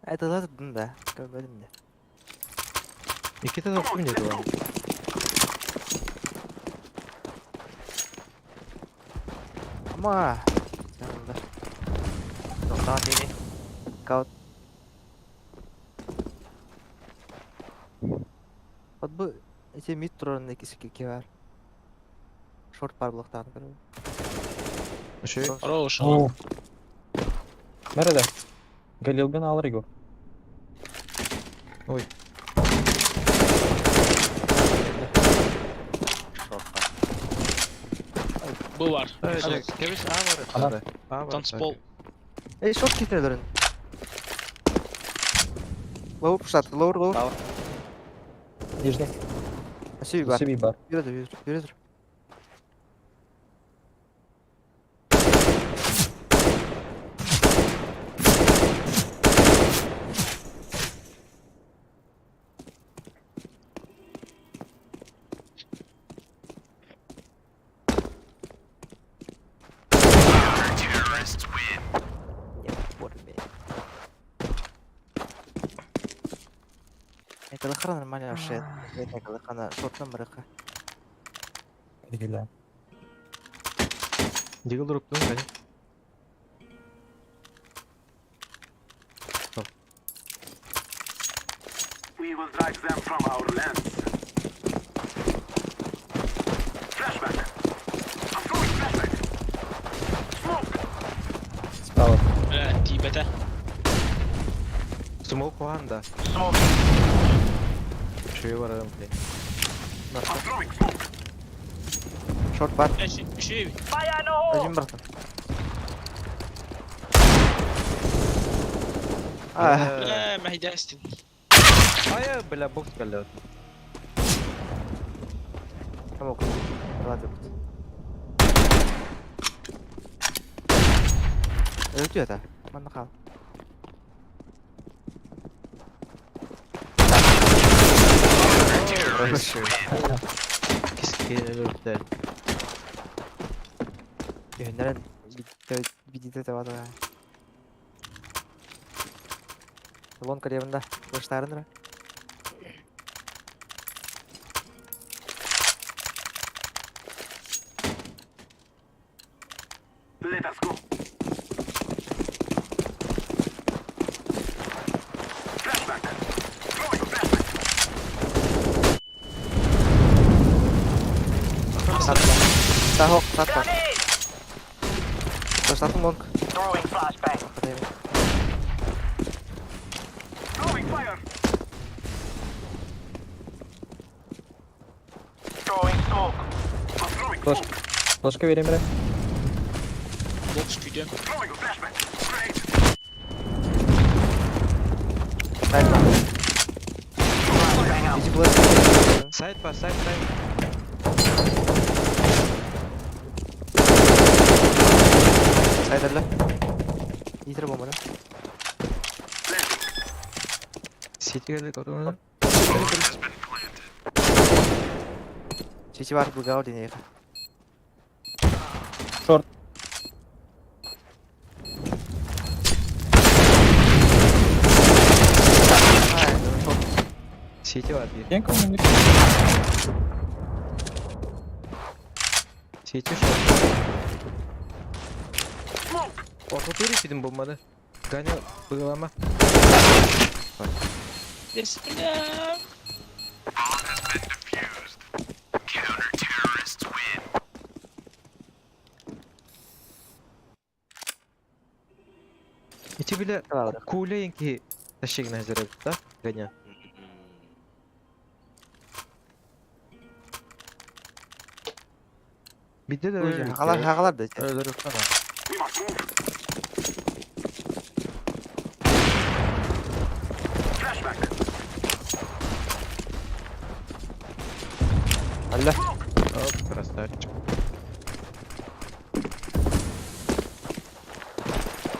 Это да, да. Көрбөдүм да. Никита да помнит вам. Ама. Сен Тоқтаған тені. Каут. Вот бу эти мид турарын экиси ки бар. Шорт бар булактан көрөм. Еще Хорош. О. Nerede? Galil'den alır Igor. Ой. Шортқа. Бу бар. Кебеш А бар. Ана. А бар. Танцпол. Эй, шорт кетирдерин. Лоур пушат, лоур, лоур. Нижний. Сүй бар. Сиби бар. Yürü yürü yürü. Это лохра нормально вообще. Это лохра шортом барыха. Гиля. Дигл дроптун, конечно. We will drive them from our lands. Flashback. I'm throwing flashback. Smoke. Справа. Бля, тибете. Смок да. Шею барарым, блядь. I'm throwing smoke. Шорт бар. Şey, Özüm bıraktım. Ah, бля, мәхидәстин. А я, бля, бокс калят. tamam. Hadi. Öldü da. Bana kal. Киске өлөрдө. Yönleren bir de var da. Лон карьерында баштарын Let us go. Flashback. Throwing flashback. Satma. Sahok satma. Başlattım long. Throwing flashbang. Hadi. Throwing fire. Throwing smoke. I'm throwing Flash. smoke. Флешка верим, бля. Бокс күйдем. Throwing a flashback. Grenade. Сайт var. Bizi bulaşık. Сайт па, сайт, сайт. Saydarlı. İyidir bombanı. Сити келдик орун. Çeçi var bu gavur dineye. Шорт. Сити бар бир. Кем кому Сити шорт. Ортотури пидим болмады. Ганя быгылама. Бес, бля. Ити биле кулейинки ташегин азырабыт да, Ганя. Бидде да өлөр. Hakalar hakalar da. Өлөр кана. We must move. Flashback. Алло. Оп, красавчик.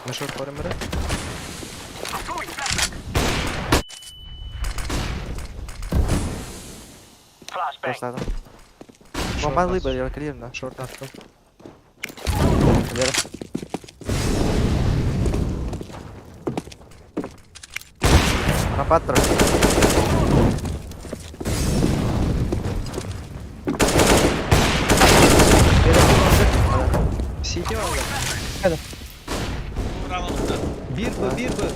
На шорт барым бара? I'm throwing flashbang. Flashbang. Başladım. Bombalı böyle kırayım da. Шорт аттым. Валера. Рапатор. Сити алла. Бир бы, бир бы.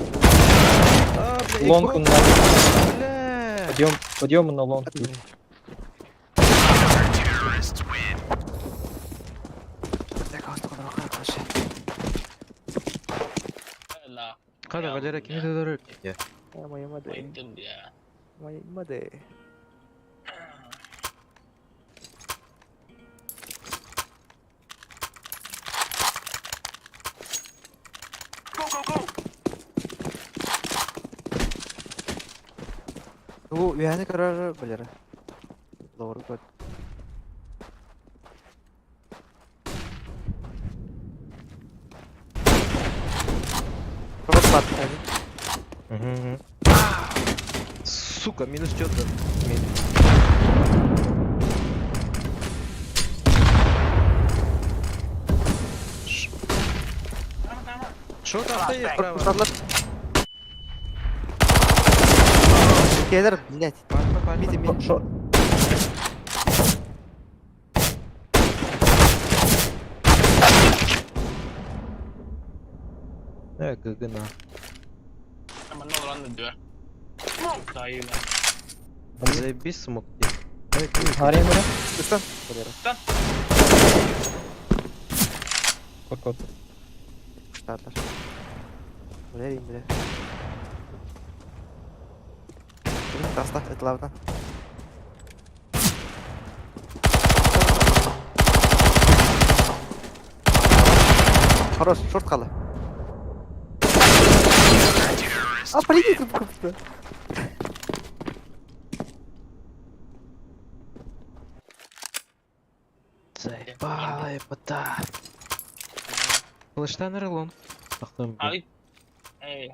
А, бля, Лонг икон. на... Бля. Подъем, подъем на лонг. Қада, Валера, кімді дұрыр? Айттым я. Go, go, go. Bu üyeni kararı Валера. Doğru gol. Robot battı. Мгм. Сука, минус чё-то. Шорт авто справа. Kuşatlar. Gelir millet. Пальма, пальма. Midi midi. Шорт. ГГ на. Ama ne olur anne diyor. Daha iyi lan. Заебись смог. Харим бара? Üstten. Валера. Кот, кот. Kuşatlar. Валера indire. Benim tasla etlabdan. Хорош, шорт қалды. А, прикинь, кып кыпты. Заебала, епота. Флештан релон. Ay. Ey.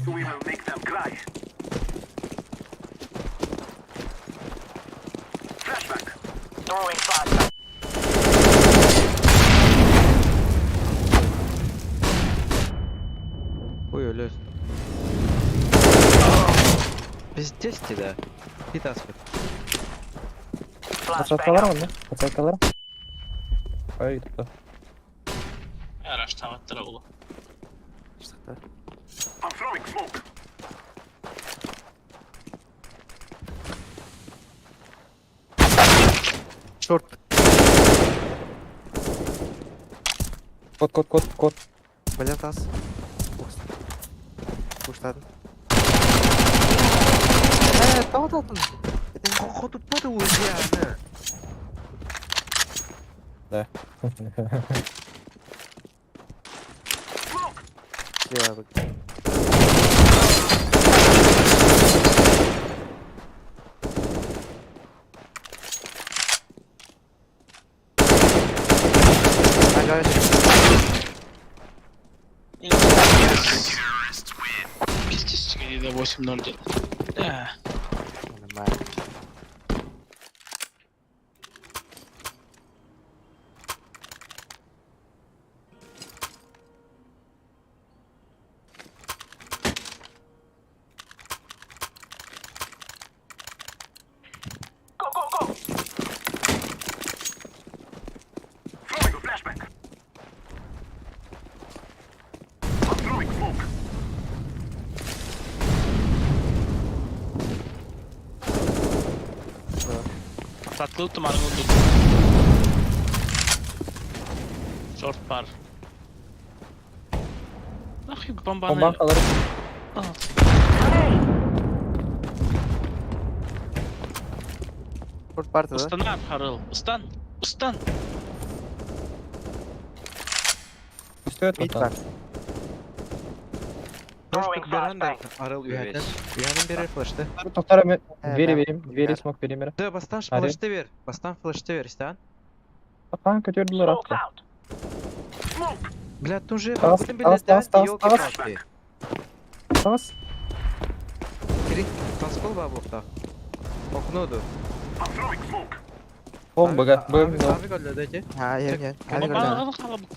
We will make them cry. Flashbang. Throwing flashbang. Ой, өлөс. Пиздец ты, да. Ты таспит. Flashbang. Подсадкалар онда? Подсадкалар? Ай, тут. Araç tavattıra oğlum. Шықты. I'm throwing smoke. Шорт. Кот, кот, кот, кот. Валера тас. Куштадым. Э, тау татын. Походу падал я, Да. Smoke. Слева. Ага, Пиздец, где 8-0 делал. Да. нормально. Go, go, go. Throwing a flashbang. I'm throwing smoke. Tatlı tumarın oldu. Short bar. Нахуй бомбаны. Бомбан алар. Al. Шорт бар да? Устан Харыл. Устан. Устан. Стоит Мид вот бар. там. Throwing Берен да flashbang. арыл үйәтен. Үйәтен берер флешті. Тоқтар мен Э, двери да. берем, двери Бер. смог берем. Да, бастан Аре. флешті бер. Бастан флешті бер, истан. Хан көтерділер Smoke's атты. out. Smoke. Бля, тут же Тас, будем тас, билет тас, тас, тас. палки. Тас. Кирик, таскол ба бухта. Окноду. I'm throwing smoke. Ол бага, б, Авик алды, дайте. Ha, я не. Ama bana kalabalık.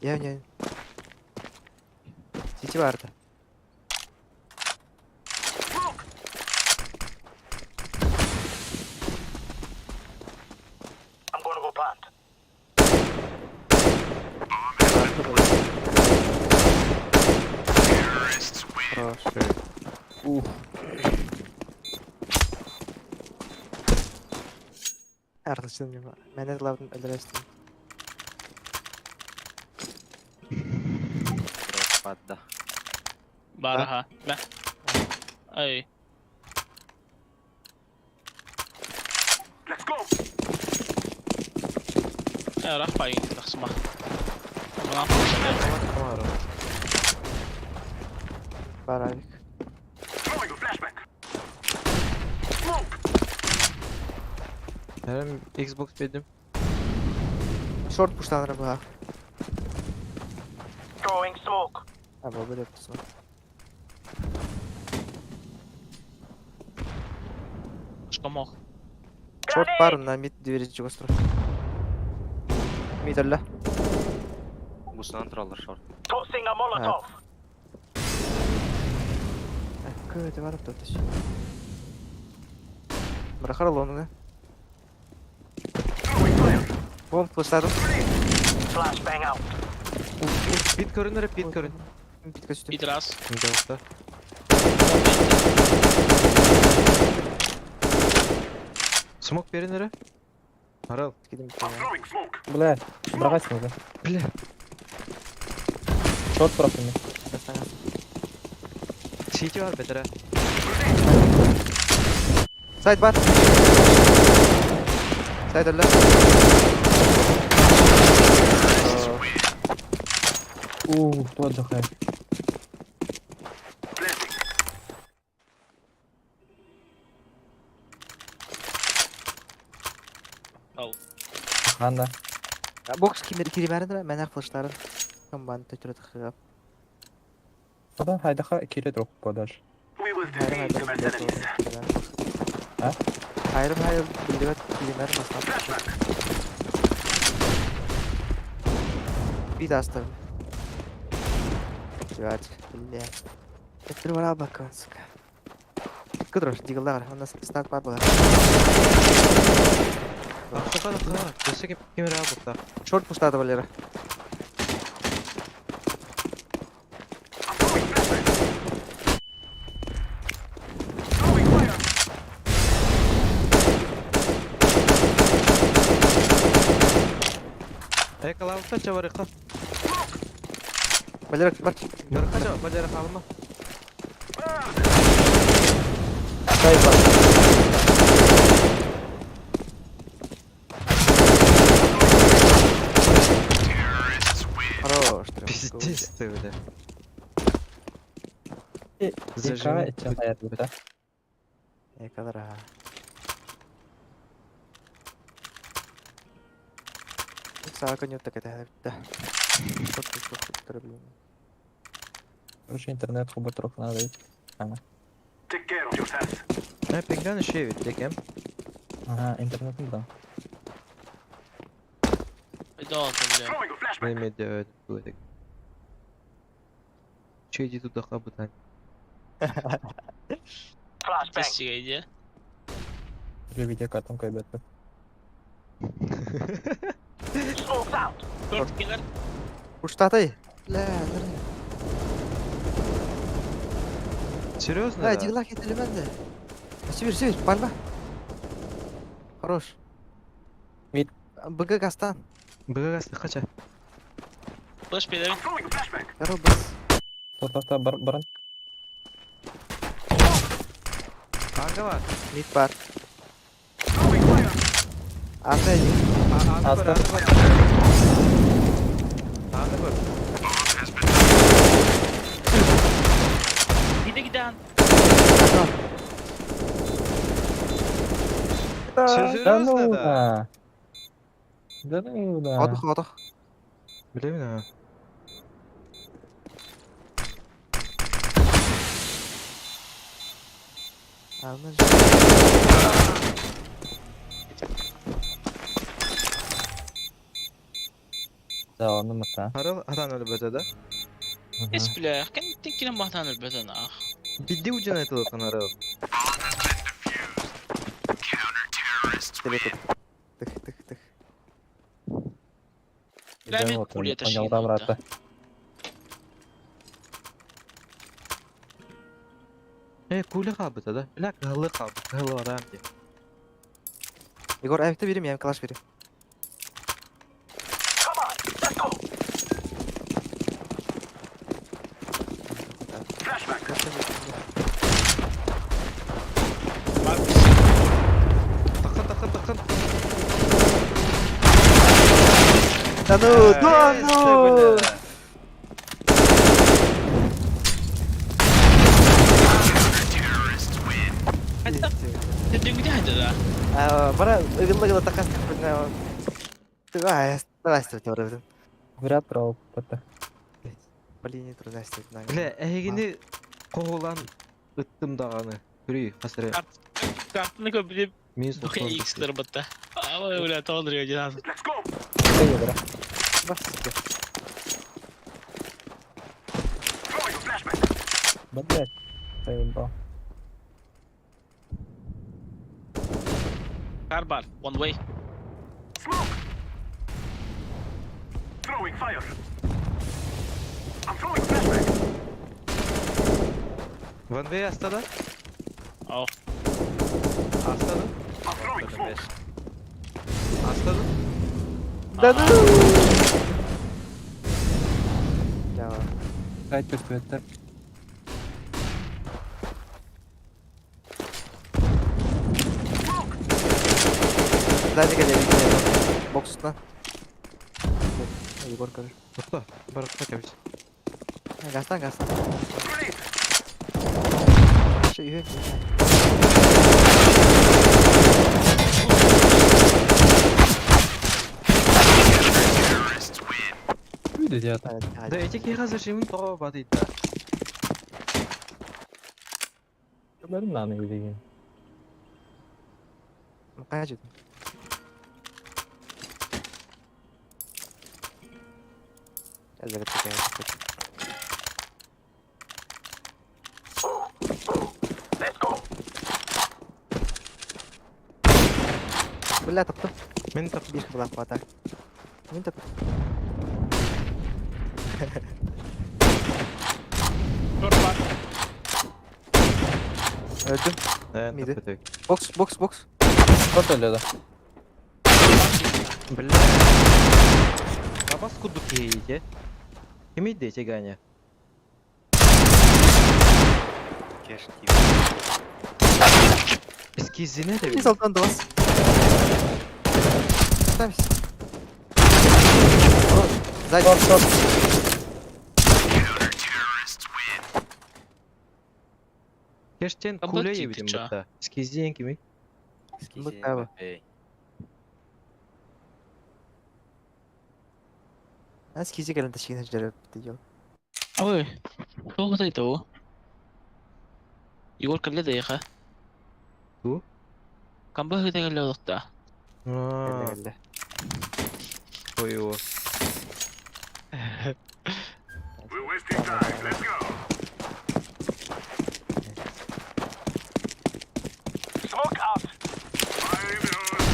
Я не. Сити барды. Smoke. I'm gonna go plant. Хорош. Уф. Арлышын мен. Мен лавдын өлөрөстүм. Падда. Бар ha. Ben. Ay. Let's go. Ya rahpa тахсыма. Bana Бар авик. Throwing a flashbang. Smoke. Әрем Xbox бердим. Шорт пуштаныр буга. Throwing smoke. Ha, bu böyle yapıyorsun. Шкомох. Шорт бар на мид двери чего стро. Мид алла. Бусынан тураллар шорт. Tossing a Molotov. Көтө барып тут. Брахар лоны. Throwing fire. Бомб пуштадым. Flashbang out. Бит көрінір, бит көрін. Битке түстүм. Bir раз. Да, Смок берінір. Арал. Кидим. I'm throwing smoke. Бля, брагайсың уже. Бля. Шорт просто мен. Сити бар бетері. Сайт бар. Сайт алла. Ух, кто отдыхает. Planting. Ханда. Бокс кимер киримәрин мен ак флешларын. Комбан төтөрөт кыгап. Одан хайдаха кире друг подальше. We will Айрым defeat the mercenaries. А? Айрым айрым билдибет киримәрин баскан. Flashbang. Bir de hasta. Жвачка, бля. Это вара бакон, сука. Кудрош, дигалдар, у нас стат бар была. Тақсыға тақсыға. Өсі кемер алып та. Шорт пуштады Валера. I'm throwing flashbang. Throwing fire. Экалавықта чаварыққа. Валера, бар. Барыққа жа, бажара қалма. Сайт бар. Хорош. трёх. Пиздец ты, бля. Зажими. Эка да? Экалара. Сака не так это. Да. Блин. Короче, интернет хуба трох надо. Take care of yourselves. Ne pingden şey bittik hem. Ага, интернет не да. Долго, бля. Throwing a flashbang. Ne medya öyle böyle. Şey di tudaqa butan. Flashbang. Тестиге иди. Видео катом кайбетті. Smoke's out. Шорт киллер. Пуштатай. Бля, нерне. Серьезно? Да, да? дигла кетели менде. Сибир, Сибир, пальма. Хорош. Мид. БГ гастан. БГ қача. Флеш берем. I'm throwing a flashbang. Коробас. Тоқта, бар, баран. Ага бар. Мид бар. Throwing fire. Ата иди. Аны бар, Аста. аны бар. Аны бар. Бигдан. Да ну Серьезно, да? да. Да ну да. Отох, отох. Билэбин аа. Аны же. Да, onu мыта. Харыл атан өлбөтө да? Эс бля, кэнниттэн кирэн баһтаан өлбөтөн аах. Бидди удьан айтылыкын арыл. Теле Тых, тых, тых. Бля, мен кулета шиин брата. Э, куле калбыта да? Бля, кыһылы калбыт, кыһылы барам ди. Егор, әвекте берем, я калаш берем. Come on, let's go. Flashbang. Такын, такын, такын. Да ну, да Э, ну! бля. Дүнгүдэ хайда да. Бара, ыгылла-гылла такас тык Давай, давай, стой, Вряд опыта. По линии труда стоит на. Бля, эһигини коһулан ыттым даҕаны. Көрүй, хасыры. Картаны көбүлүп Минус Духа X-лер батта. Ай, бля, тоғдыр один. Let's go. Ты бра. Бас. Throwing a flashbang. Блять. Заебал. Кар бар, one way. Smoke. Throwing fire. I'm throwing flashbang. One way астада? Ау. Астада? I'm throwing smoke. Астада? Да ну! Я. Кайт көстүбэттэр. Сзади келе, Бокс на. Егор, короче. Тохто, барып качабыз. Гастан, гастан. Grenade. Şu yürü. Үйдө театр. Да эти киха зачем того батыйт да. Көрмөдүм да аны деген. Kaç yudum? Let's go. Бля, таптым. Мен тап Bir kılak batak. Мен таптым. Шорт бар. Öldüm. Э, Миди. тап өтөк. Бокс, бокс, бокс. Кот өлөдө. Бля. Бабас кудук кейте. Ким иди эти Ганя? Кеш тип. Эскизине де Bir saltan doğas. Ставься. Сзади. Шорт, шорт. Кештен Кабак куле тип ебидим ча. бата. Эскизин кими? Эскизи, Быкова. эй. Нас кизи келен ташигин жереп дийо. Ой, тоғыз айта о. Егор калле да яха. Ту? Камба хыта калле олықта. Аа, Келе. ой о. We're wasting time. Let's go. Smoke out. Fire in the hole.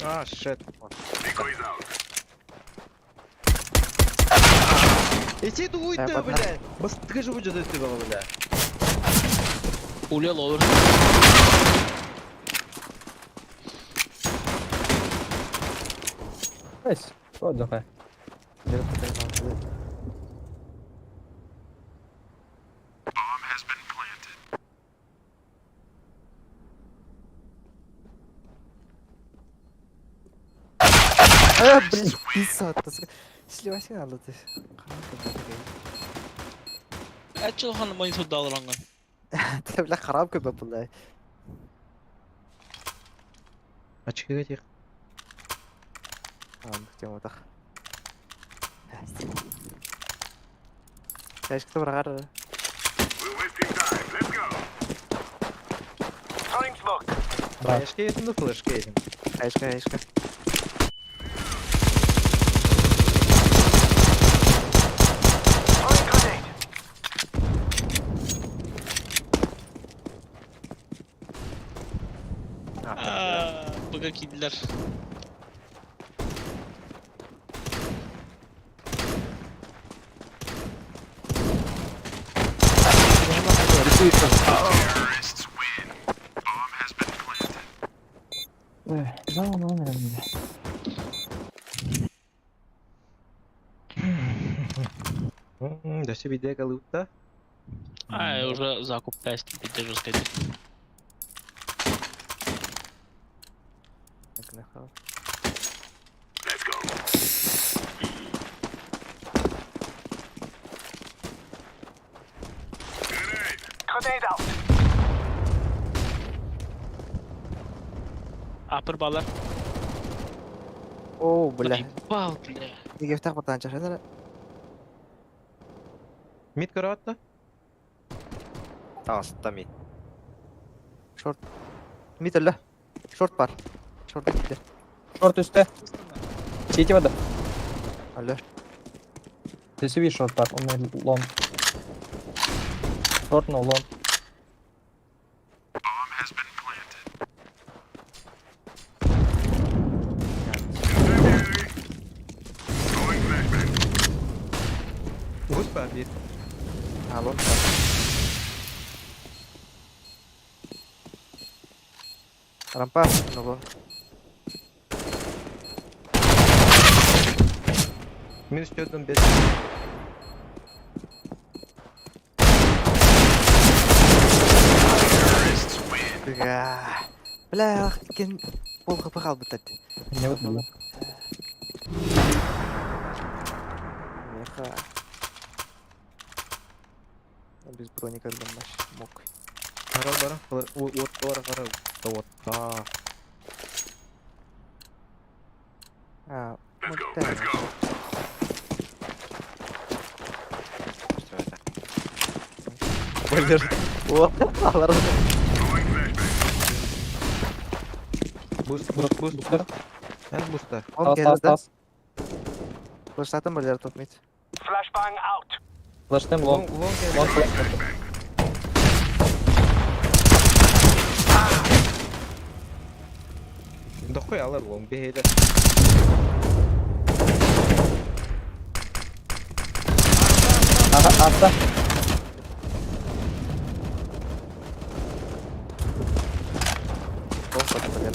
А, шет. Decoys out. Эти дуйты, Э, бля. Бастыгы же будет өтө бала, бля. Уле ловер. Найс. Вот жакай. Жереп кеткен. А, блин, пицца. Сливайся надо ты. Ачылхан монитор далранган. Бля, харап көбө булла. Очкига тех. Тема так. Кашкы барар. We're wasting time. Let's go. Throwing smoke. Да. Флешка едем, ну флешка едем. Кашка, кашка. Throwing grenade. Aa, bug'a girdiler. Да себе идея голубта. А, уже закуп тест піде жорсткий. Let's go. Grenade. Grenade out. Апыр балар. О, бля. Бал, бля. Неге фтах батан чашана. Мид караватта? Таҕыста мид. Шорт. Мид өллө. Шорт бар. Шорт китте. Шорт үстэ. Сити вода. Өллө. Ты себе шорт бар, он лонг. Шорт но лонг. Incendiary. Throwing flashbang. Гусь побит. А, лонг. Рампа, ну лонг. Минус один без. Бля. Бля, кен пол хп қалбы тат. Не вот было. Меха. Без броника маш мог. Кара бара. Вот бара кара. Да вот. Да. А, Let's go. Let's go. Что это? Блин. О, алар. Throwing flashbang. Буст, буст, буст, буст. Эн буста. Он Тас, тас, келді. тас. Флештатын бірлер топ мид. Flashbang out. Флештем лонг. Лонг, лонг, Лонг флеш. Да хуй алар лонг бейді. Ага, атта. Лонг барды бірлер.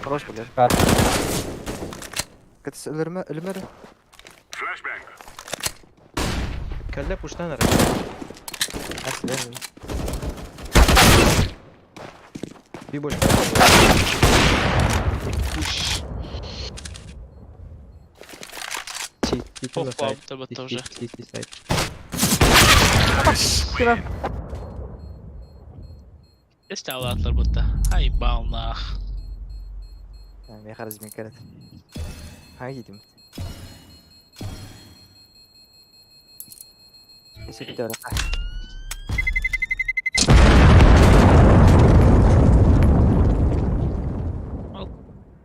Хорош бірлер. Кар. Кітіс өлірме, өлмері. Flashbang. Кәллә пуштан ара. Әсілер. Би больше. Пуш. Си, си, Похуй, на сайт. тебе Си, тоже. си, си, сайт. Estağfurullah butta. Hay balnах. Меха размин керет. Хай едім. Есепте орақа.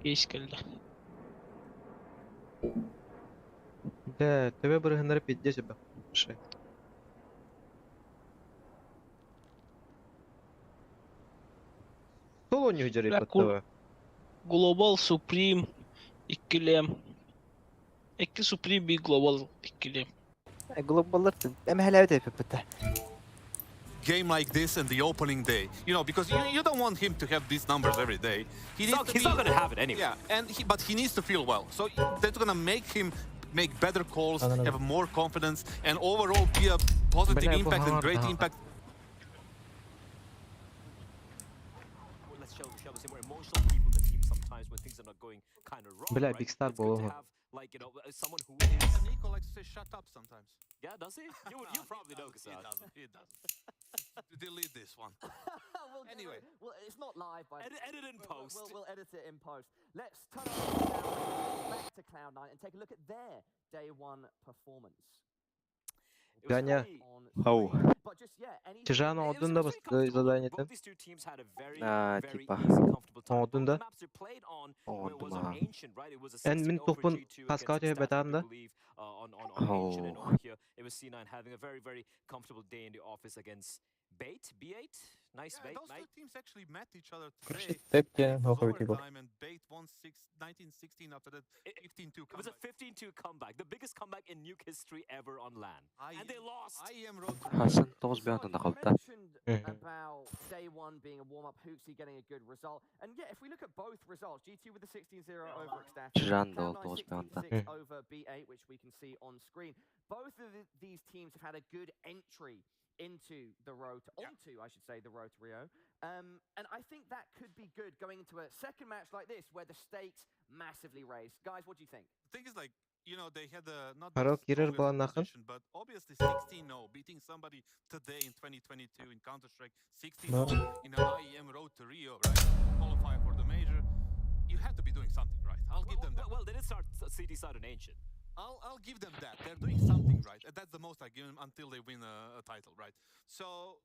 Geç geldi. Да, тебе бір пиздец бе. Ши. Соло не удержит Бля, под кур- ТВ. Global Supreme ikilem. İki Supreme bir Global ikilem. Глобаллар әмәһәләбе деп бітті. Game like this in the opening day. Because you don't want him to have these numbers every day. He He's needs not, to he's be, not going to have it anyway. Yeah, but he needs to feel well. So that's gonna make him make better calls, No. have more confidence, and overall be a positive Бля, impact and great да. impact. Let's show, shall we say, more emotional people in the team sometimes when things are not going kind of wrong. Бля, right? Big Star It's good to был. have Like, you know, someone who is. Nico likes to say shut up sometimes. Yeah, does he? You probably know, He Kassad. doesn't. He doesn't. Delete this one. We'll do Anyway. it. Well, it's not live, by Edit, edit in We'll- post. We'll edit it in post. Let's turn our back to Cloud9 and take a look at their day one performance. It was Ганя. very- On Хоу. screen, But just, yeah, any Чжан It was оҥордуҥ да very бас comfortable. заданиетын? Both these two teams had a very, А, very типа. easy, comfortable time. Both Оҥордуҥ да? the maps they played on Оҥордум was on аха. Ancient, right? It was a Эн мин 16-0 for тухпун G2 against хаскаҕа Ecstatic, түһэрбэтэҕим I да? believe, on Ancient and Оу. over here. It was C9 having a very, very comfortable day in the office against Bait, B8. Nice Yeah, bait, those two mate. teams actually met each other Короче, today. тэп and диэн it was суох эбит Егор. overtime and Bait won 6, 19-16 after that 15-2 It was a comeback. 15-2 comeback, the biggest comeback in Nuke history ever on LAN. And they lost. I am road to Хасан тоҕус бөҕөтүн You хаалта. mentioned Мгм. about day one being a warm-up, HooXi getting a good result. And yeah, if we look at both results, G2 with the 16-0 over Ecstatic, Чжан да ол Cloud9 тоҕус бөҕөтүн. 16-6 over B8, which we can see on screen. Both of these teams have had a good entry into the road to, onto, I should say, the road to Rio. And I think that could be good going into a second match like this, where the stakes massively raised. Guys, what do you think? The thing is, like, you know, they had the not the Харал киирэр strongest былааннааххын? opposition, but obviously 16-0, beating somebody today in 2022 in Counter-Strike, 16-0 No. in an IEM Road to Rio, right? Qualify for the major. You have to be doing something right. I'll give Well, them that. well, they did start CT side on Ancient. I'll give them that. They're doing something right. And that's the most I give them until they win a title, right? So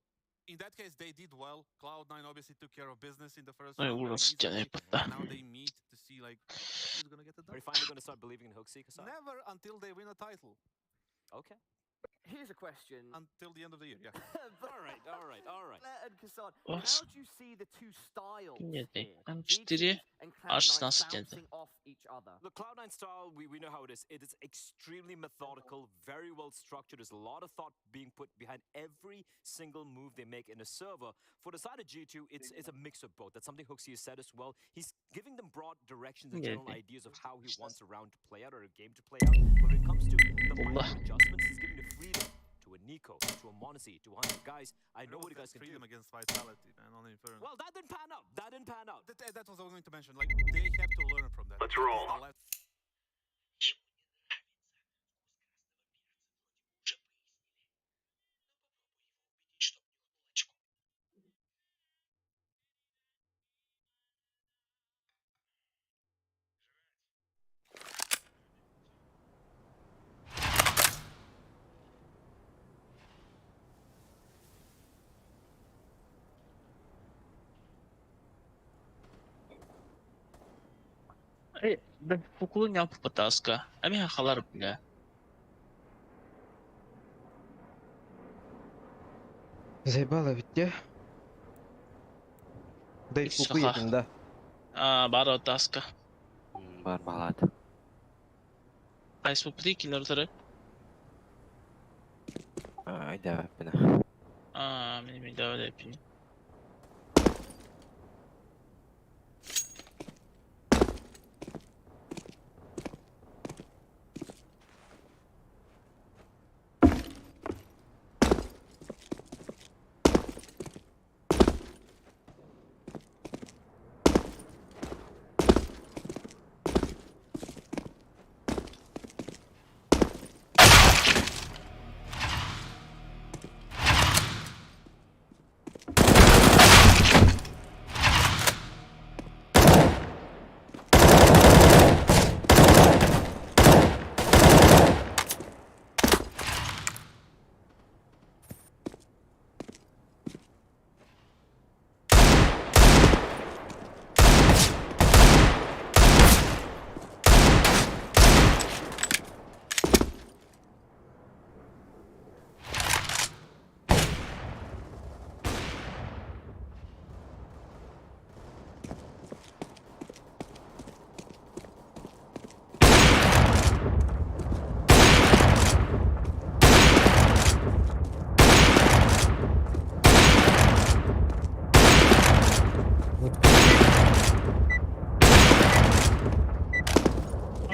in that case, they did well. Cloud9 obviously took care of business in the first Ой, round very ужас, easily. тянет. Now they meet to see like who's gonna get the Are you dub. finally going to start believing in HooXi, Kassad? Never until they win a title. Okay. Here's a question. Until the end of the year, yeah. All right, all right, all right. Blair and Kassad, Ос. how do you see the two styles Нет, here? М4, G2 and Cloud9 А16 диэн. bouncing off each other. Look, Cloud9 style, we know how it is. It is extremely methodical, very well structured. There's a lot of thought being put behind every single move they make in a server. For the side of G2, it's a mix of both. That's something HooXi has said as well. He's giving them broad directions and Yeah, general yeah. ideas of how he wants a round to play out or a game to play out. But when it comes to the Wallah. minor adjustments, he's giving the freedom to a Nico, to a m0NESY, to a Hunter. Guys, I know There what was you that guys can do. freedom against Vitality, man, on Inferno. Well, that didn't pan out. That didn't pan out. That was what I was going to mention. Like, they have to learn from that. Let's That is roll. the last Эй, да фукулу не попытаска. А меня халар, бля. Заебало ведь, те? Дай Ис фуку саха. етин, да. А, бара таска. Бар балаат. Айс попыты кинер тұры. Айда бина. А, мен мен давай пин.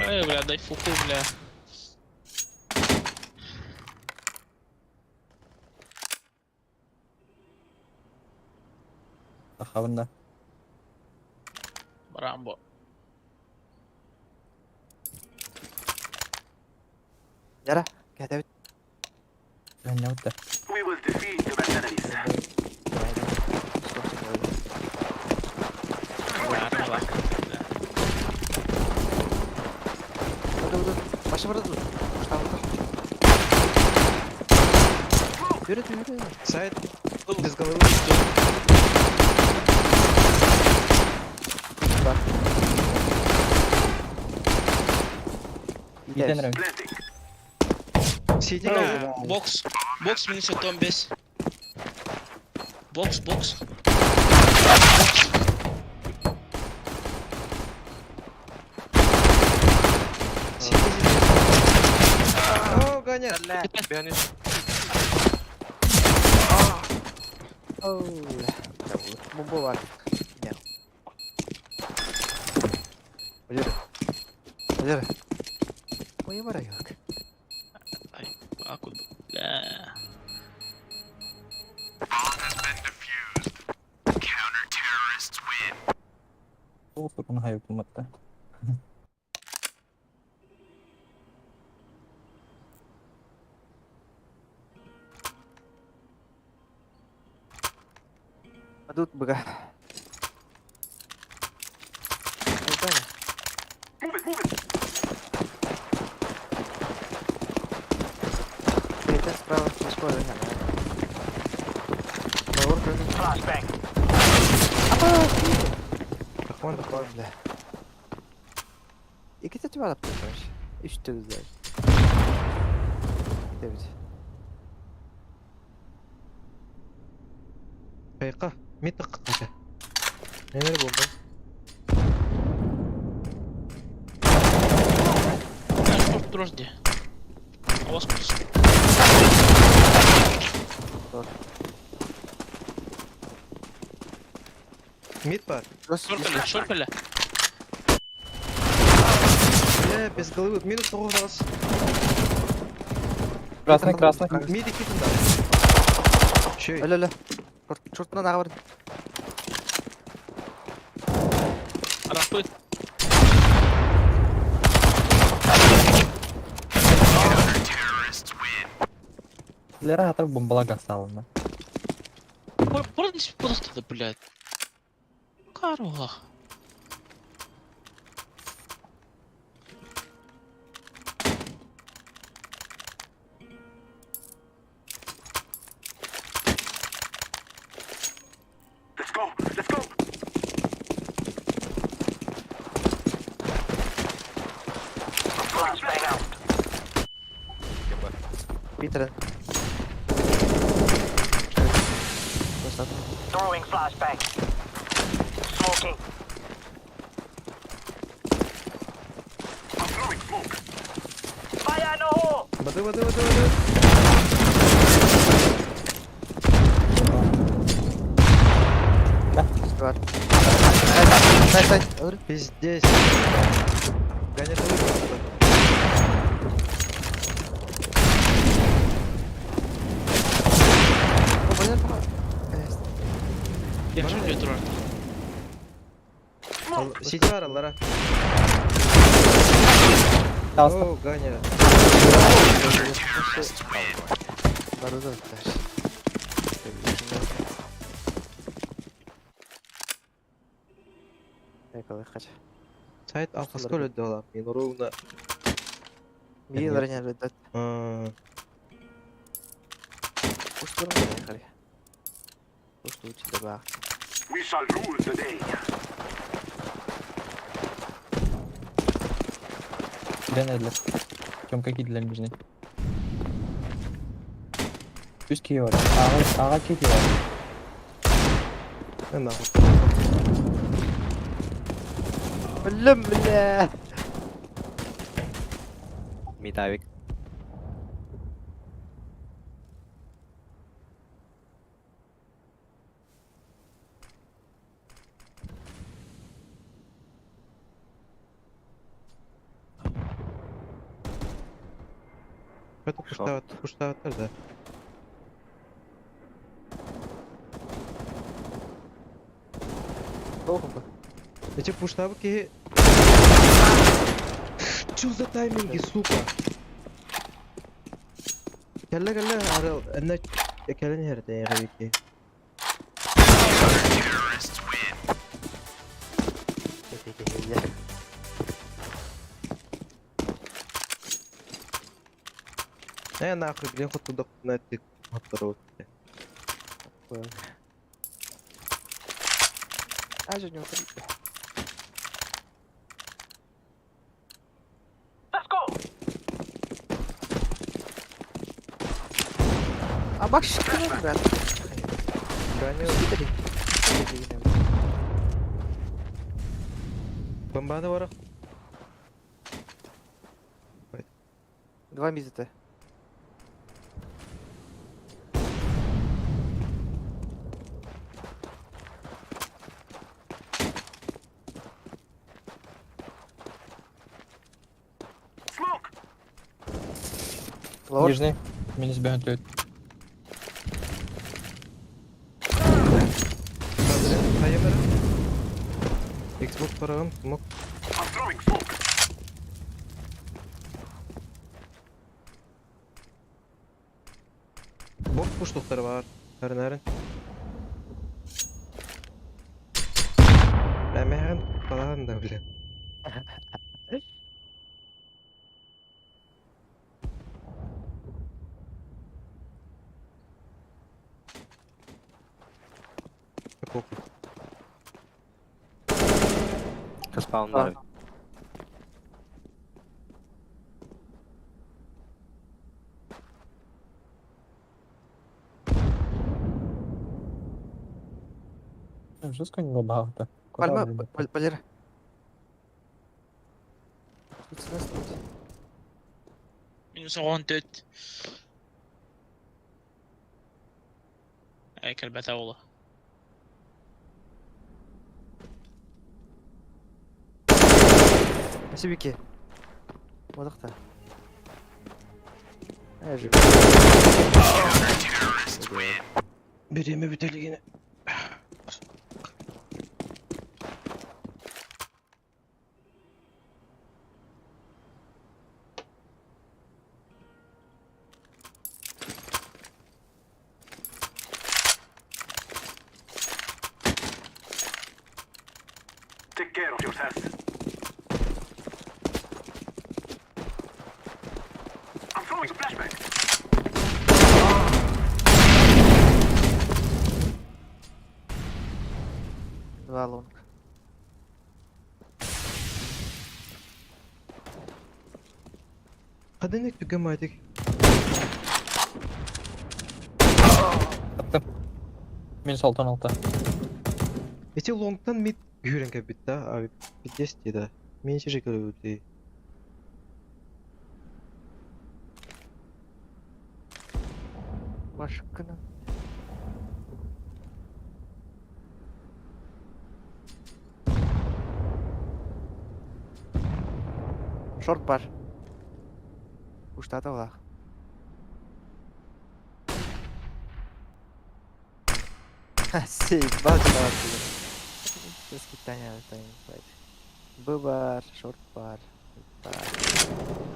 Эй, бля, дай фуку, бля. Ахабында. Рамбо. Яра, кэтэбит. Анньабыт да. We will defeat the best enemies. Башы барды. Штабы. Yürü yürü. Сайт без головы. Итен эрэ. Planting. Сиди Бля, Бокс. Бокс минус том без. Бокс, бокс. Сиди, сиди. О, Ганя! Оу. Бомба бар. Не. Валера. Валера. Ой, бара yok. А куда? Бля. Ол турун хайыппын да. Падут быга. Move it, move it. Перед справа, скоро, наверное. Flashbang. Тахван, тахван. Бля. Икки түбә алып тормыш. Өч төгезләр. Китәбез. Кайка, митык кача. Нелер бомба? Бля, шорт турар дии. Авас бокс. Мид бар. Шорт кэллэ, шорт кэллэ. Бля, без головы. Минус тоғыз. Красный, красный. Мид екі тында. Шөй. Өлө, өлө. Шортынан ага бар. Рампы. Лера атар бомбалага салына. Просто просто, блядь. Карула. Let's go. Let's go. Flashbang out. Питер. Throwing flashbang. Smoking. I'm throwing smoke. Fire in the hole. Воды, воды, воды, воды. Бар. Сайт, сайт, сайт. Пиздец. Ганя, ты выиграл. Я шорт турар. Сиди бар, Лара. Таста. О, Ганя. Баруда битер. Кача. Сайт алқасқа өлді ола. Мен ровно. Милар не өлді. А, Уштурм керек хари. Ушту училе бак. We shall rule the day. Ден Тём какие для нижний? Үс кие бар. Ага, ага кие бар. э, нахуй. Білім бля. Митавик. Это пуштават, пуштаваттар да. Толқын ба. Эти пуштавки... Чё за тайминги, сука? Кэллэ кэллэ арыл эннэ кэлэн иһэр эйиэхэ Вики. Киһийэ. Ээ нахуй блин хотудохпуна тик хотторобут. Аж у него три. Let's go. А башканы брат. Ганя бомбаны барах. Два мизета. Smoke. Лор. Нижний. Минус бегает. Хайа бара. Xbox барагым смок. I'm throwing smoke. Бок пуштуктары бар. Әрін-әрін. Әмәгән балан да бля. Похуй. Спауннар. Жестко не лобал-то. Куда Пальма, блин? Валера. Тут сюда стоит. Минус 14. Эй, кэлбэтэ уола. Спасибо, Вики. Вот так-то. Я же. Биреме бүтелгене. Take care of yourself. I'm throwing a flashbang. Два long. Кадыны түгемайтык. Attım. Минус 6 16. Эти лонгтан мид гүрен кәбит да, а пиздец да. Меньше же көрөбүт. Башканы. Шорт бар. Уштата олақ. Сейбал Таня, Б бар, шорт бар, бар.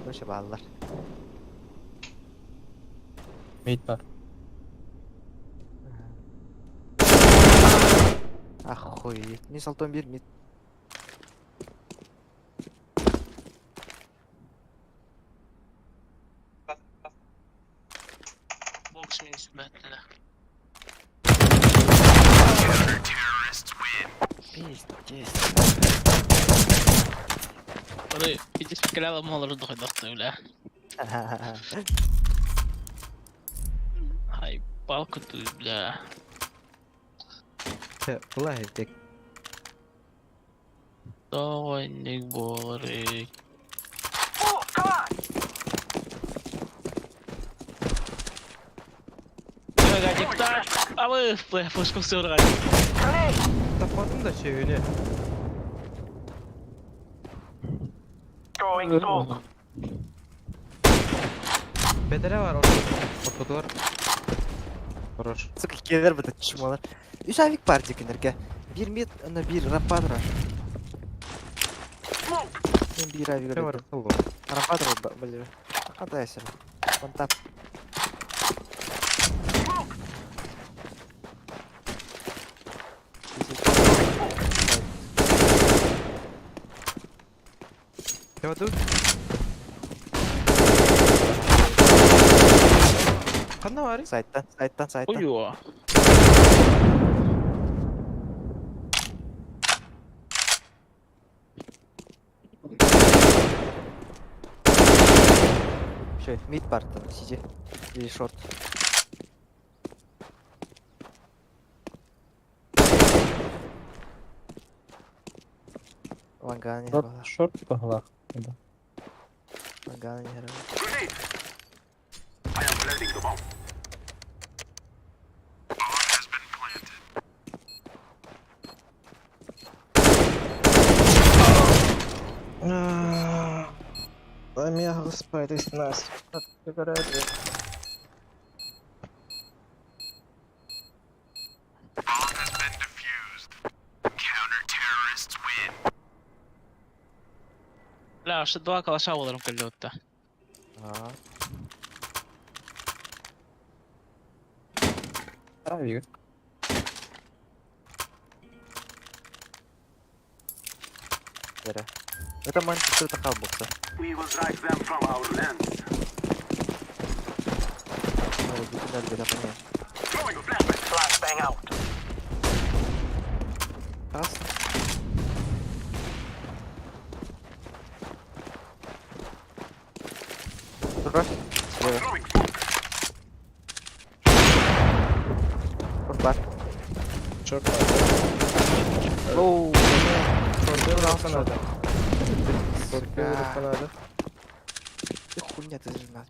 Короче, баллар. Мид бар. Охуеть. Не салтон бир, мид. Бокс минус бэтле. Пиздец. Ары, пиздец кэлэ малары дохайдахты, бля. Ай, палку ты, бля. Валлахи тек. Давай, не болары. Move, come on. Гадиктар. А вы флешку сыргай. Grenade. Таппадым да чөйүнө. Throwing smoke. Бедере бар ортодо. Ортодо Хорош. Сука, келер бит чмолар. Үч авик бар декенерге. Бир мид, ана бир рампа турар. Smoke. Мен бир авик Кем бар өлөтүм. кылбы? Рампа турар, блин. Кандай сен? Вон тап. Тут. Ханна баарый? Сайттан, сайттан, сайттан. Уйуо. Все, мид бар там, сиди. Или шорт. Лангана не Шорт, играла. шорт погла. Лангана не играла. Grenade! I am planting the bomb. Омега спайдись нас. Бля, аж два калаша олорон кэллэ А, Авик. Вера. Это ман что-то халбокса. We will drive them from our lands. Throwing a flashbang. Flashbang out. Раз. Rush. Слева. Throwing smoke. Шорт бар. Шорт. Оу, Шорт надо. Шорт Сука. надо. Ты хуйня, ты же нас.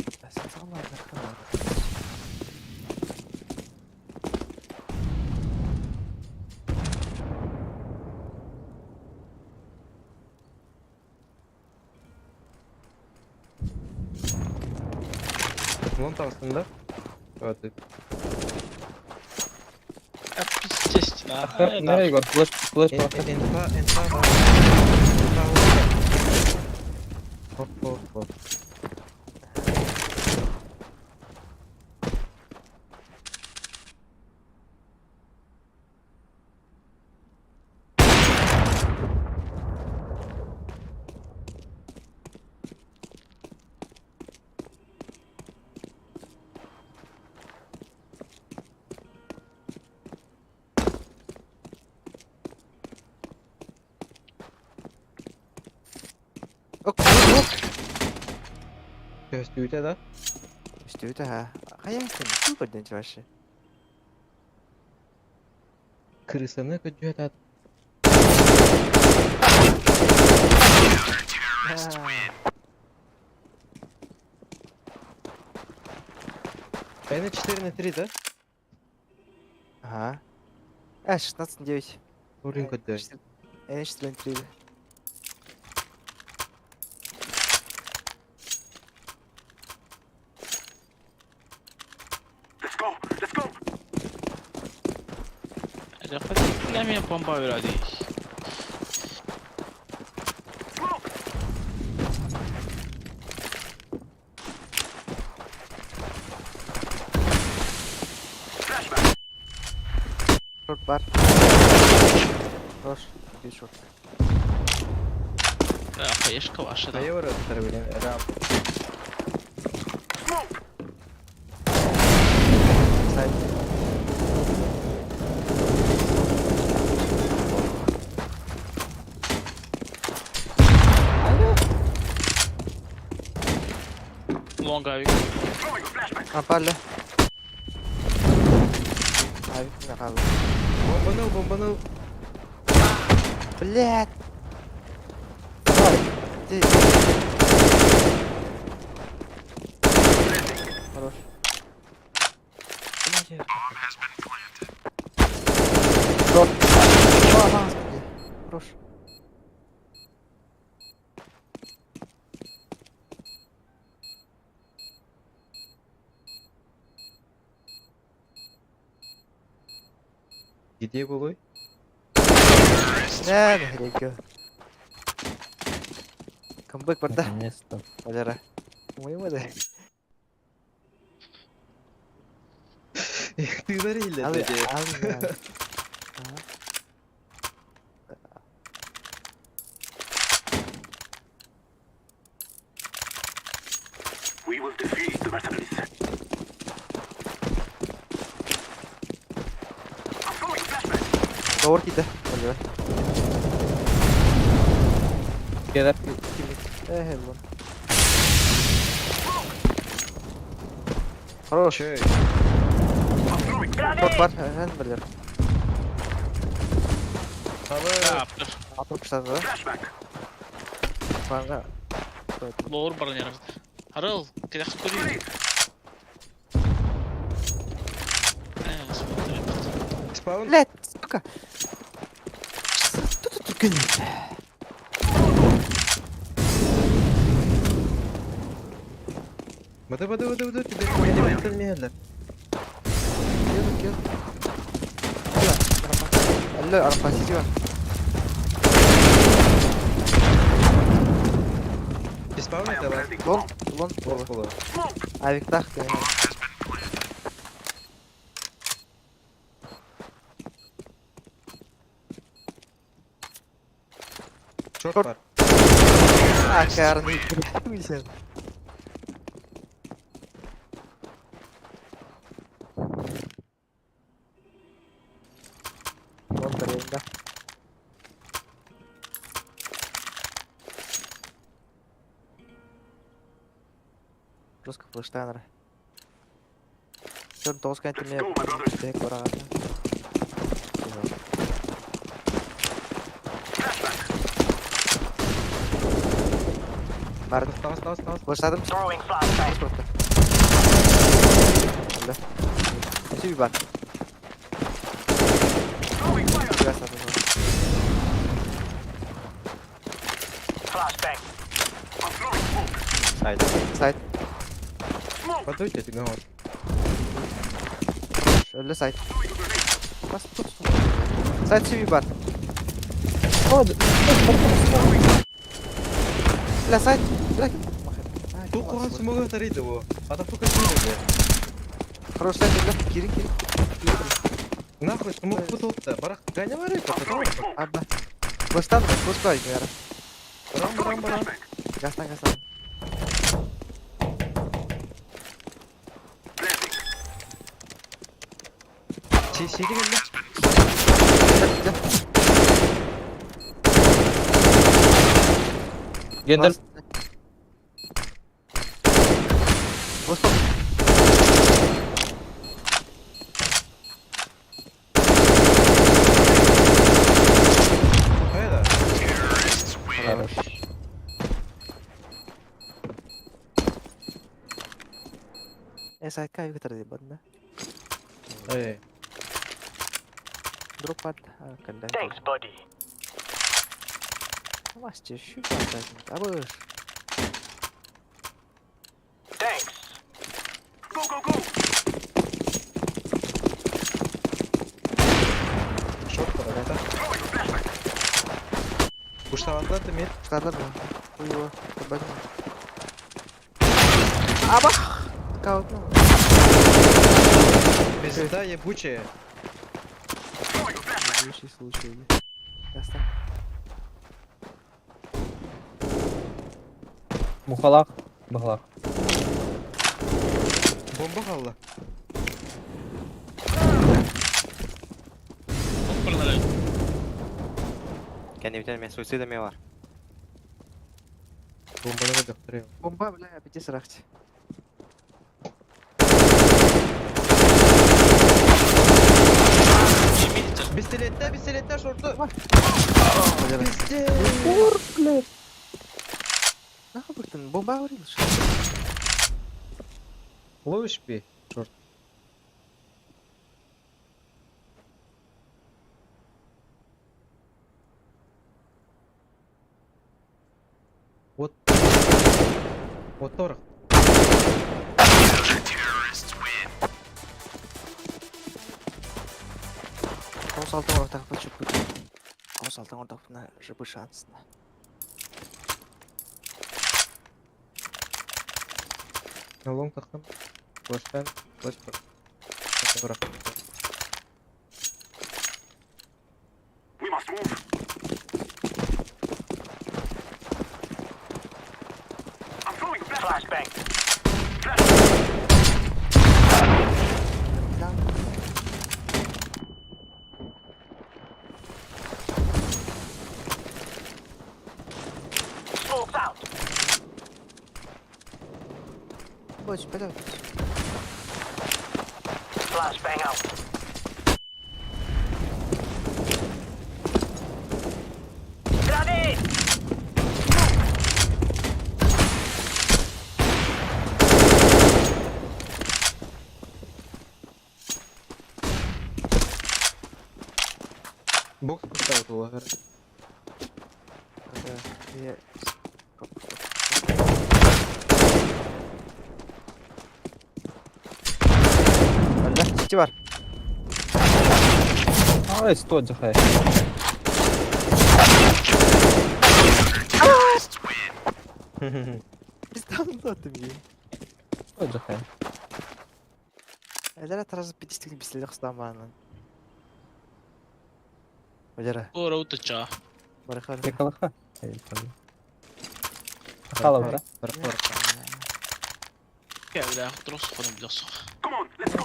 Ладно, ладно. Вон там да? Вот ты. Естественно. Не, Егор, флеш, флеш, Инфа, инфа, инфа. Оп, оп, оп. Ок, ок. Көстүүтэ да? Что это, а? А я не знаю, поднять вообще. Крысаны көдьүөт ат. Н 4 на 3, да? Ага. А, 16 на 9. Урин көдьүөт. Э, 4 на 3. Let's go. Let's go. Мен бомба береді. Smoke. Flashbang. Шорт бар. Хорош, иди шорт. Хаешка ваша, да. Хайа бараттар билен рам. Smoke. Сайт. Лонг авик. Throwing a flashbang. А, пали. Авик на халу. Бомбаныл, бомбаныл. Блядь. Давай, Ты. Хорош. Шорт. О, господи. Хорош. Где был? Да, нахрен. Камбэк барда. Наконец-то. Валера. Моему да. Ты зарили, Ал, дядя. ал, ал. Ага. Lower киирдэ. Өлүөр. Келер. Э, лон. Хорош. Чей. Шорт бар, эн билер. Хабы. Аптыр. Атып пыштады. Бага. Лоур баран ярабыт. Харыл, кедах көрүй. Э, смотри. Спаун. Блять, сука. Тут тут түркен. Бады бады бады бады. Тебе тебе тебе Кел, кел. Алло, арпа сиди бар. Спаун это лас. Лон, лон, Лос было. Авиктах. Шорт бар. А, карный. Хуй Лон барьерында. Жестко флештайнер. Черт, тоғыз кәнтіме тек бараған. Бар, Тас тас тас. флештадым. Throwing flashbang. Алло. Өсі бар. Biraz atın. Flashbang. Сайт. Сайт. Подуйте, ты говоришь. Öyle сайт. Бас тут. Сайт CV бар. Ля сайт. Ля. Тух он смогу тарить его. А то только сюда. Хорош сайт, ля. Кири, кири. Нахуй смог путал-то. Барах, гоня вары, потом. Абба. Флештан, флештай, яра. Барам, барам, барам. Гастан, гастан. Си, си, деген Гендер. Флештан. Хайда. Хорош. Э, сайтка югтар деп бадна. Эй. Дроп ат. Калда. Thanks, buddy. Масте, щупа, Абыш. Thanks. Шорт барах, да? Уштаватла ты мид. Штарлар ба. Хуево. Табак. Абах! Каут. Пизда ебучая. Ебучий случай. Гастан. Мухалах. Бахлах. Бомба қалла. Лоур баран ярабыт. Кәне бүтән мен суицида ме бар. Бомбаны да доктор. Бомба, бля, бите сырахчы. Пистолетте, пистолетте, шорты. Пиздец. Ур, блядь. Нахуй быктын, бомба говорил, что Ловишь пи? Шорт. Вот. Вот торох. Тоғыз алтын ортақ бұл чүп. Тоғыз алтын ортақ бұна жыбы шансына. На лонг тақтым. Флештан, флеш бар. We must move. I'm throwing a flashbang. Там. Больше, пойдем. Flashbang out. Grenade! Бокс поставил ловер. Я... Алла, сити бар. Ай, 100 дихай. Пиздан ты мне. 100 дихай. Әллә таразы 50 бислелек хстаманын. Валера, Ора утача. барыха. Приколаха. Хала, да? Кәлә, трос хоным билсох. Come on, let's go.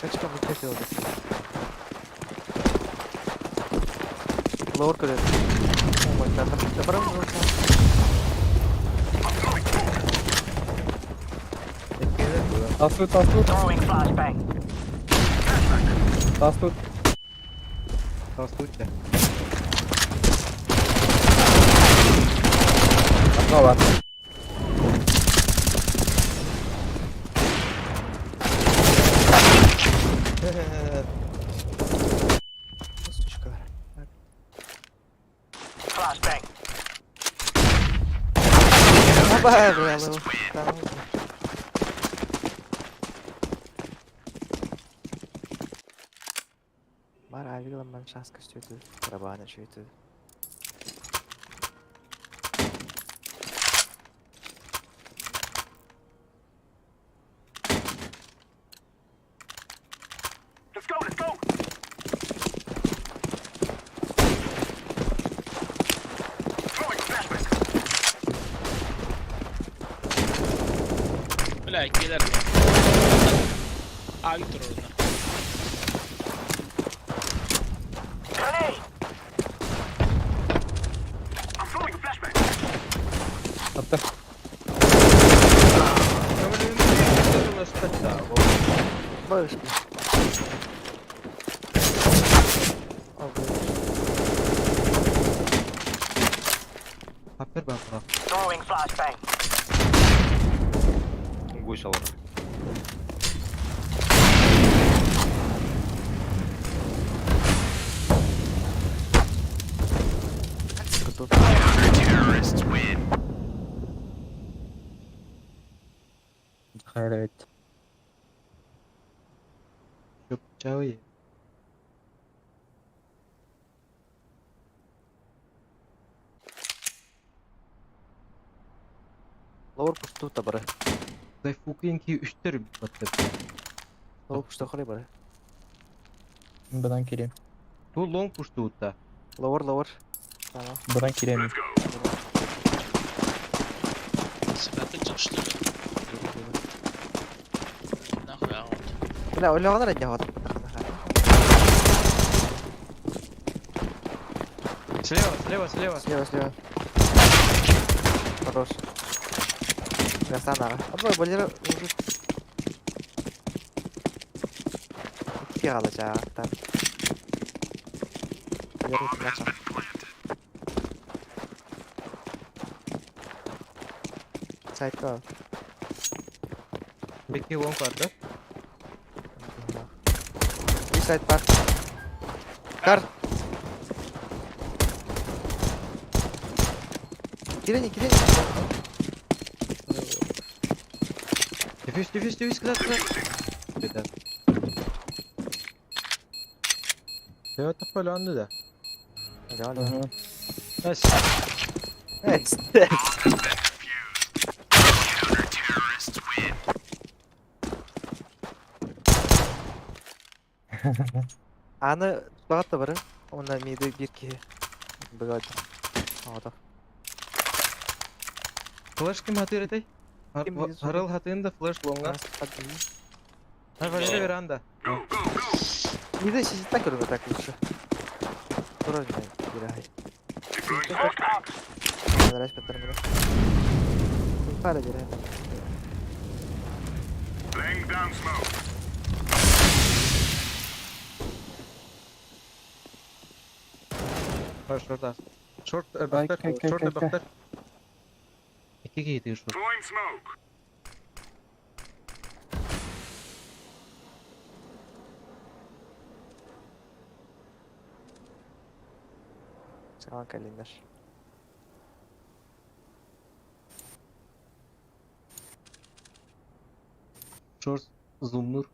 Качка бу кетел. Лор көрөр. О май гад. Барам. Тасуй, тасуй, Throwing flashbang. тасуй. Толстучая. Окно бар. Сучка. Flashbang. Аба, бля, лол. Там. Бар авилам ман шанс көстөтү. Барабаны чөйтү. Let's go, let's go. Throwing flashbang. Бля, килер. А, Виктор орна. Grenade! I'm throwing a flashbang. Атты. Баш. О, бля. Папер бабла. Throwing flashbang. Гусь алар. Готов. Дихай, Чупчавые. Лор пусту табары. Дай фукинки үштер баттып. Лор пусту хоры бары. Бадан кирем. Ту лонг пушту утта. Лор, лор. Tamam. Бадан кирем. Сәбәте чыгышлы. Нахуй аут. Бля, ойлаған ра не Слева, слева, слева. Слева, слева. Хорош. Красава. Абы, Валера уже... Кигалачактан. Валера красава. Сайтка. Беки лонг бар да? Bir сайт бар. Кар. Кирени, кирени. Дефьюз, дефьюз, дефьюз, куда, куда? Беда. Это полянды да. Реально. Nice. Evet. Аны багат да бары. Онда миди бир ки. Багат. Ада. Флеш ким хатыр этэй? Ким миди Харыл хатын да флеш лонга. Валера веранда. Миди сизи так көрүнө так лучше. Тура не бирай. Deploying smoke. Дараш паттар мына. Пара деревьев. Laying down smoke. Бар шорт ас. Шорт Ай, бахтар, кай, кай, шорт кай, кай. бахтар. Икки киһи шорт. Throwing smoke. Саҥа кэллиннэр. Шорт зумнур.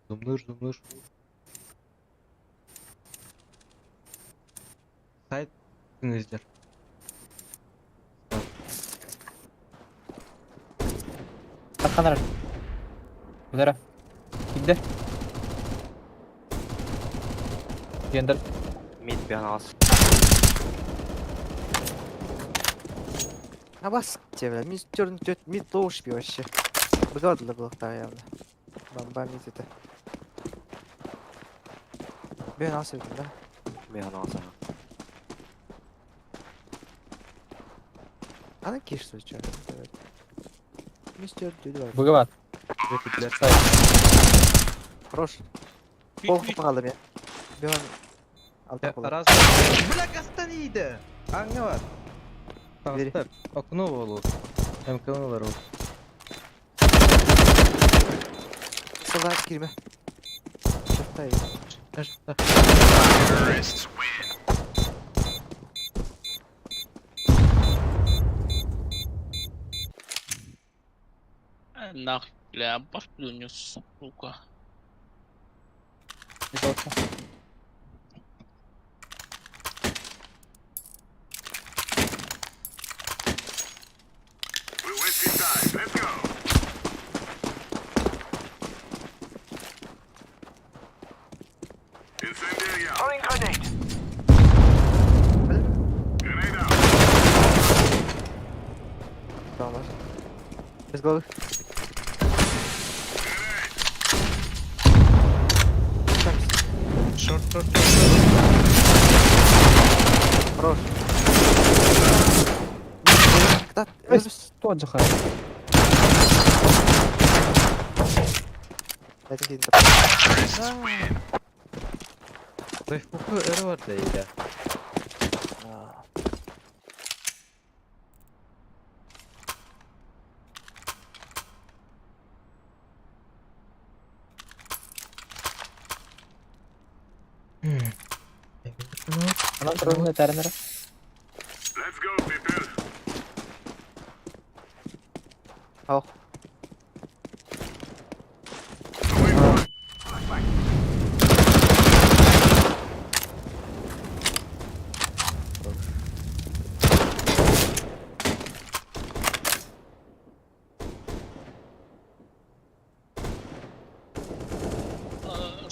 Зумнур, зумнур. Сайт кыңыздар. Арканар. Удара. Кимде? Гендер. Мид бен алыс. А бас тебе, бля, мид терн тет мид лоуш би вообще. Быгадылы было явно. Бомба мид это. Бен алса екен, да? Бен алыс. Ана кеш случайно. Мистер Дюдвар. Быгабат. Хорош. Мид, Пол мид. хп қалды мен. Бен алта қол. Раз. Бля, кастаниды! Аңы бар. Бери. Тағыстар. Окно болу. МК бар ол. Сылға кірме. Шықтай. Шықта. Terrorists win. Нахуй, бля, башню унес, сука. We're wasting time. Let's go. Incendiary out. Throwing grenade. Grenade out. Tamam var. Без головы. Шорт, шорт, шорт. Хорош. Кта, өзіміз. Тот же хай. Дайте кейін. Бэф өрі бар да иді. Анан турарына тәрінері. Let's go, people. Ал. Throwing flashbang.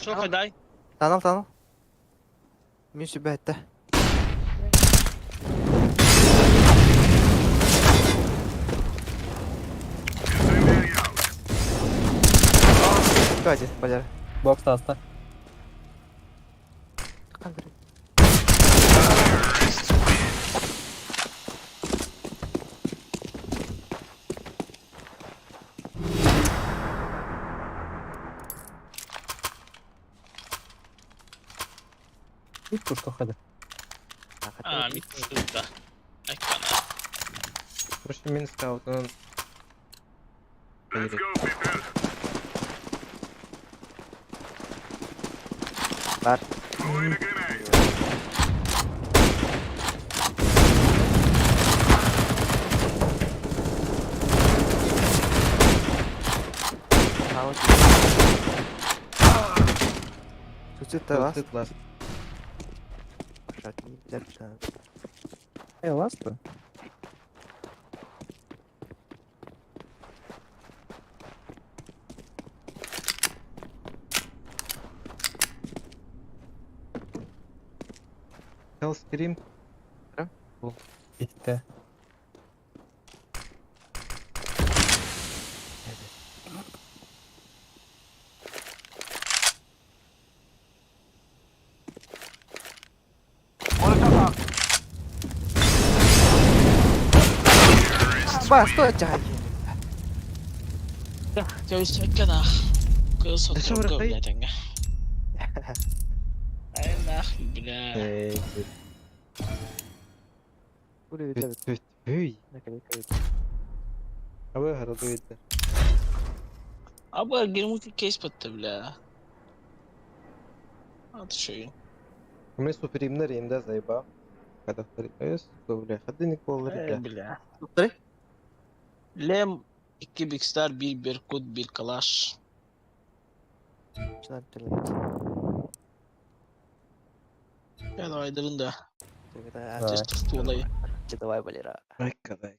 Шоха дай. Танал, танал. Мен сүбә әтті. Incendiary out. Давайте, базар. Бокс таста. Қандай? Terrorists win. Мид пушка ходы. А, мид да. Айкана. Короче, мен скаутынан Let's go, people. Бар. Throwing a grenade. Суицид ласт. Суицид ласт. Эй, ласта. Hellscream. Итте. Ба, стой, чай. Кэбиспэккэ наах. Кыыс Дөссө соторго бырахтай. бля тэҥҥэ. Ай нах бля. Эй, Бу түт түт үй. Абы харадуйда. Аба гермути кейс патта бля. Ат шею. Мы суперимнер инде заеба. Когда второй бля, хадыник болар Эй бля. бля. Туттары? Лем 2 Big Star, 1 Беркут, 1 Калаш. Şundan bitirdim. Я давай дырын да. Давай. Тест туолай. Давай, Валера. Ай, кадай.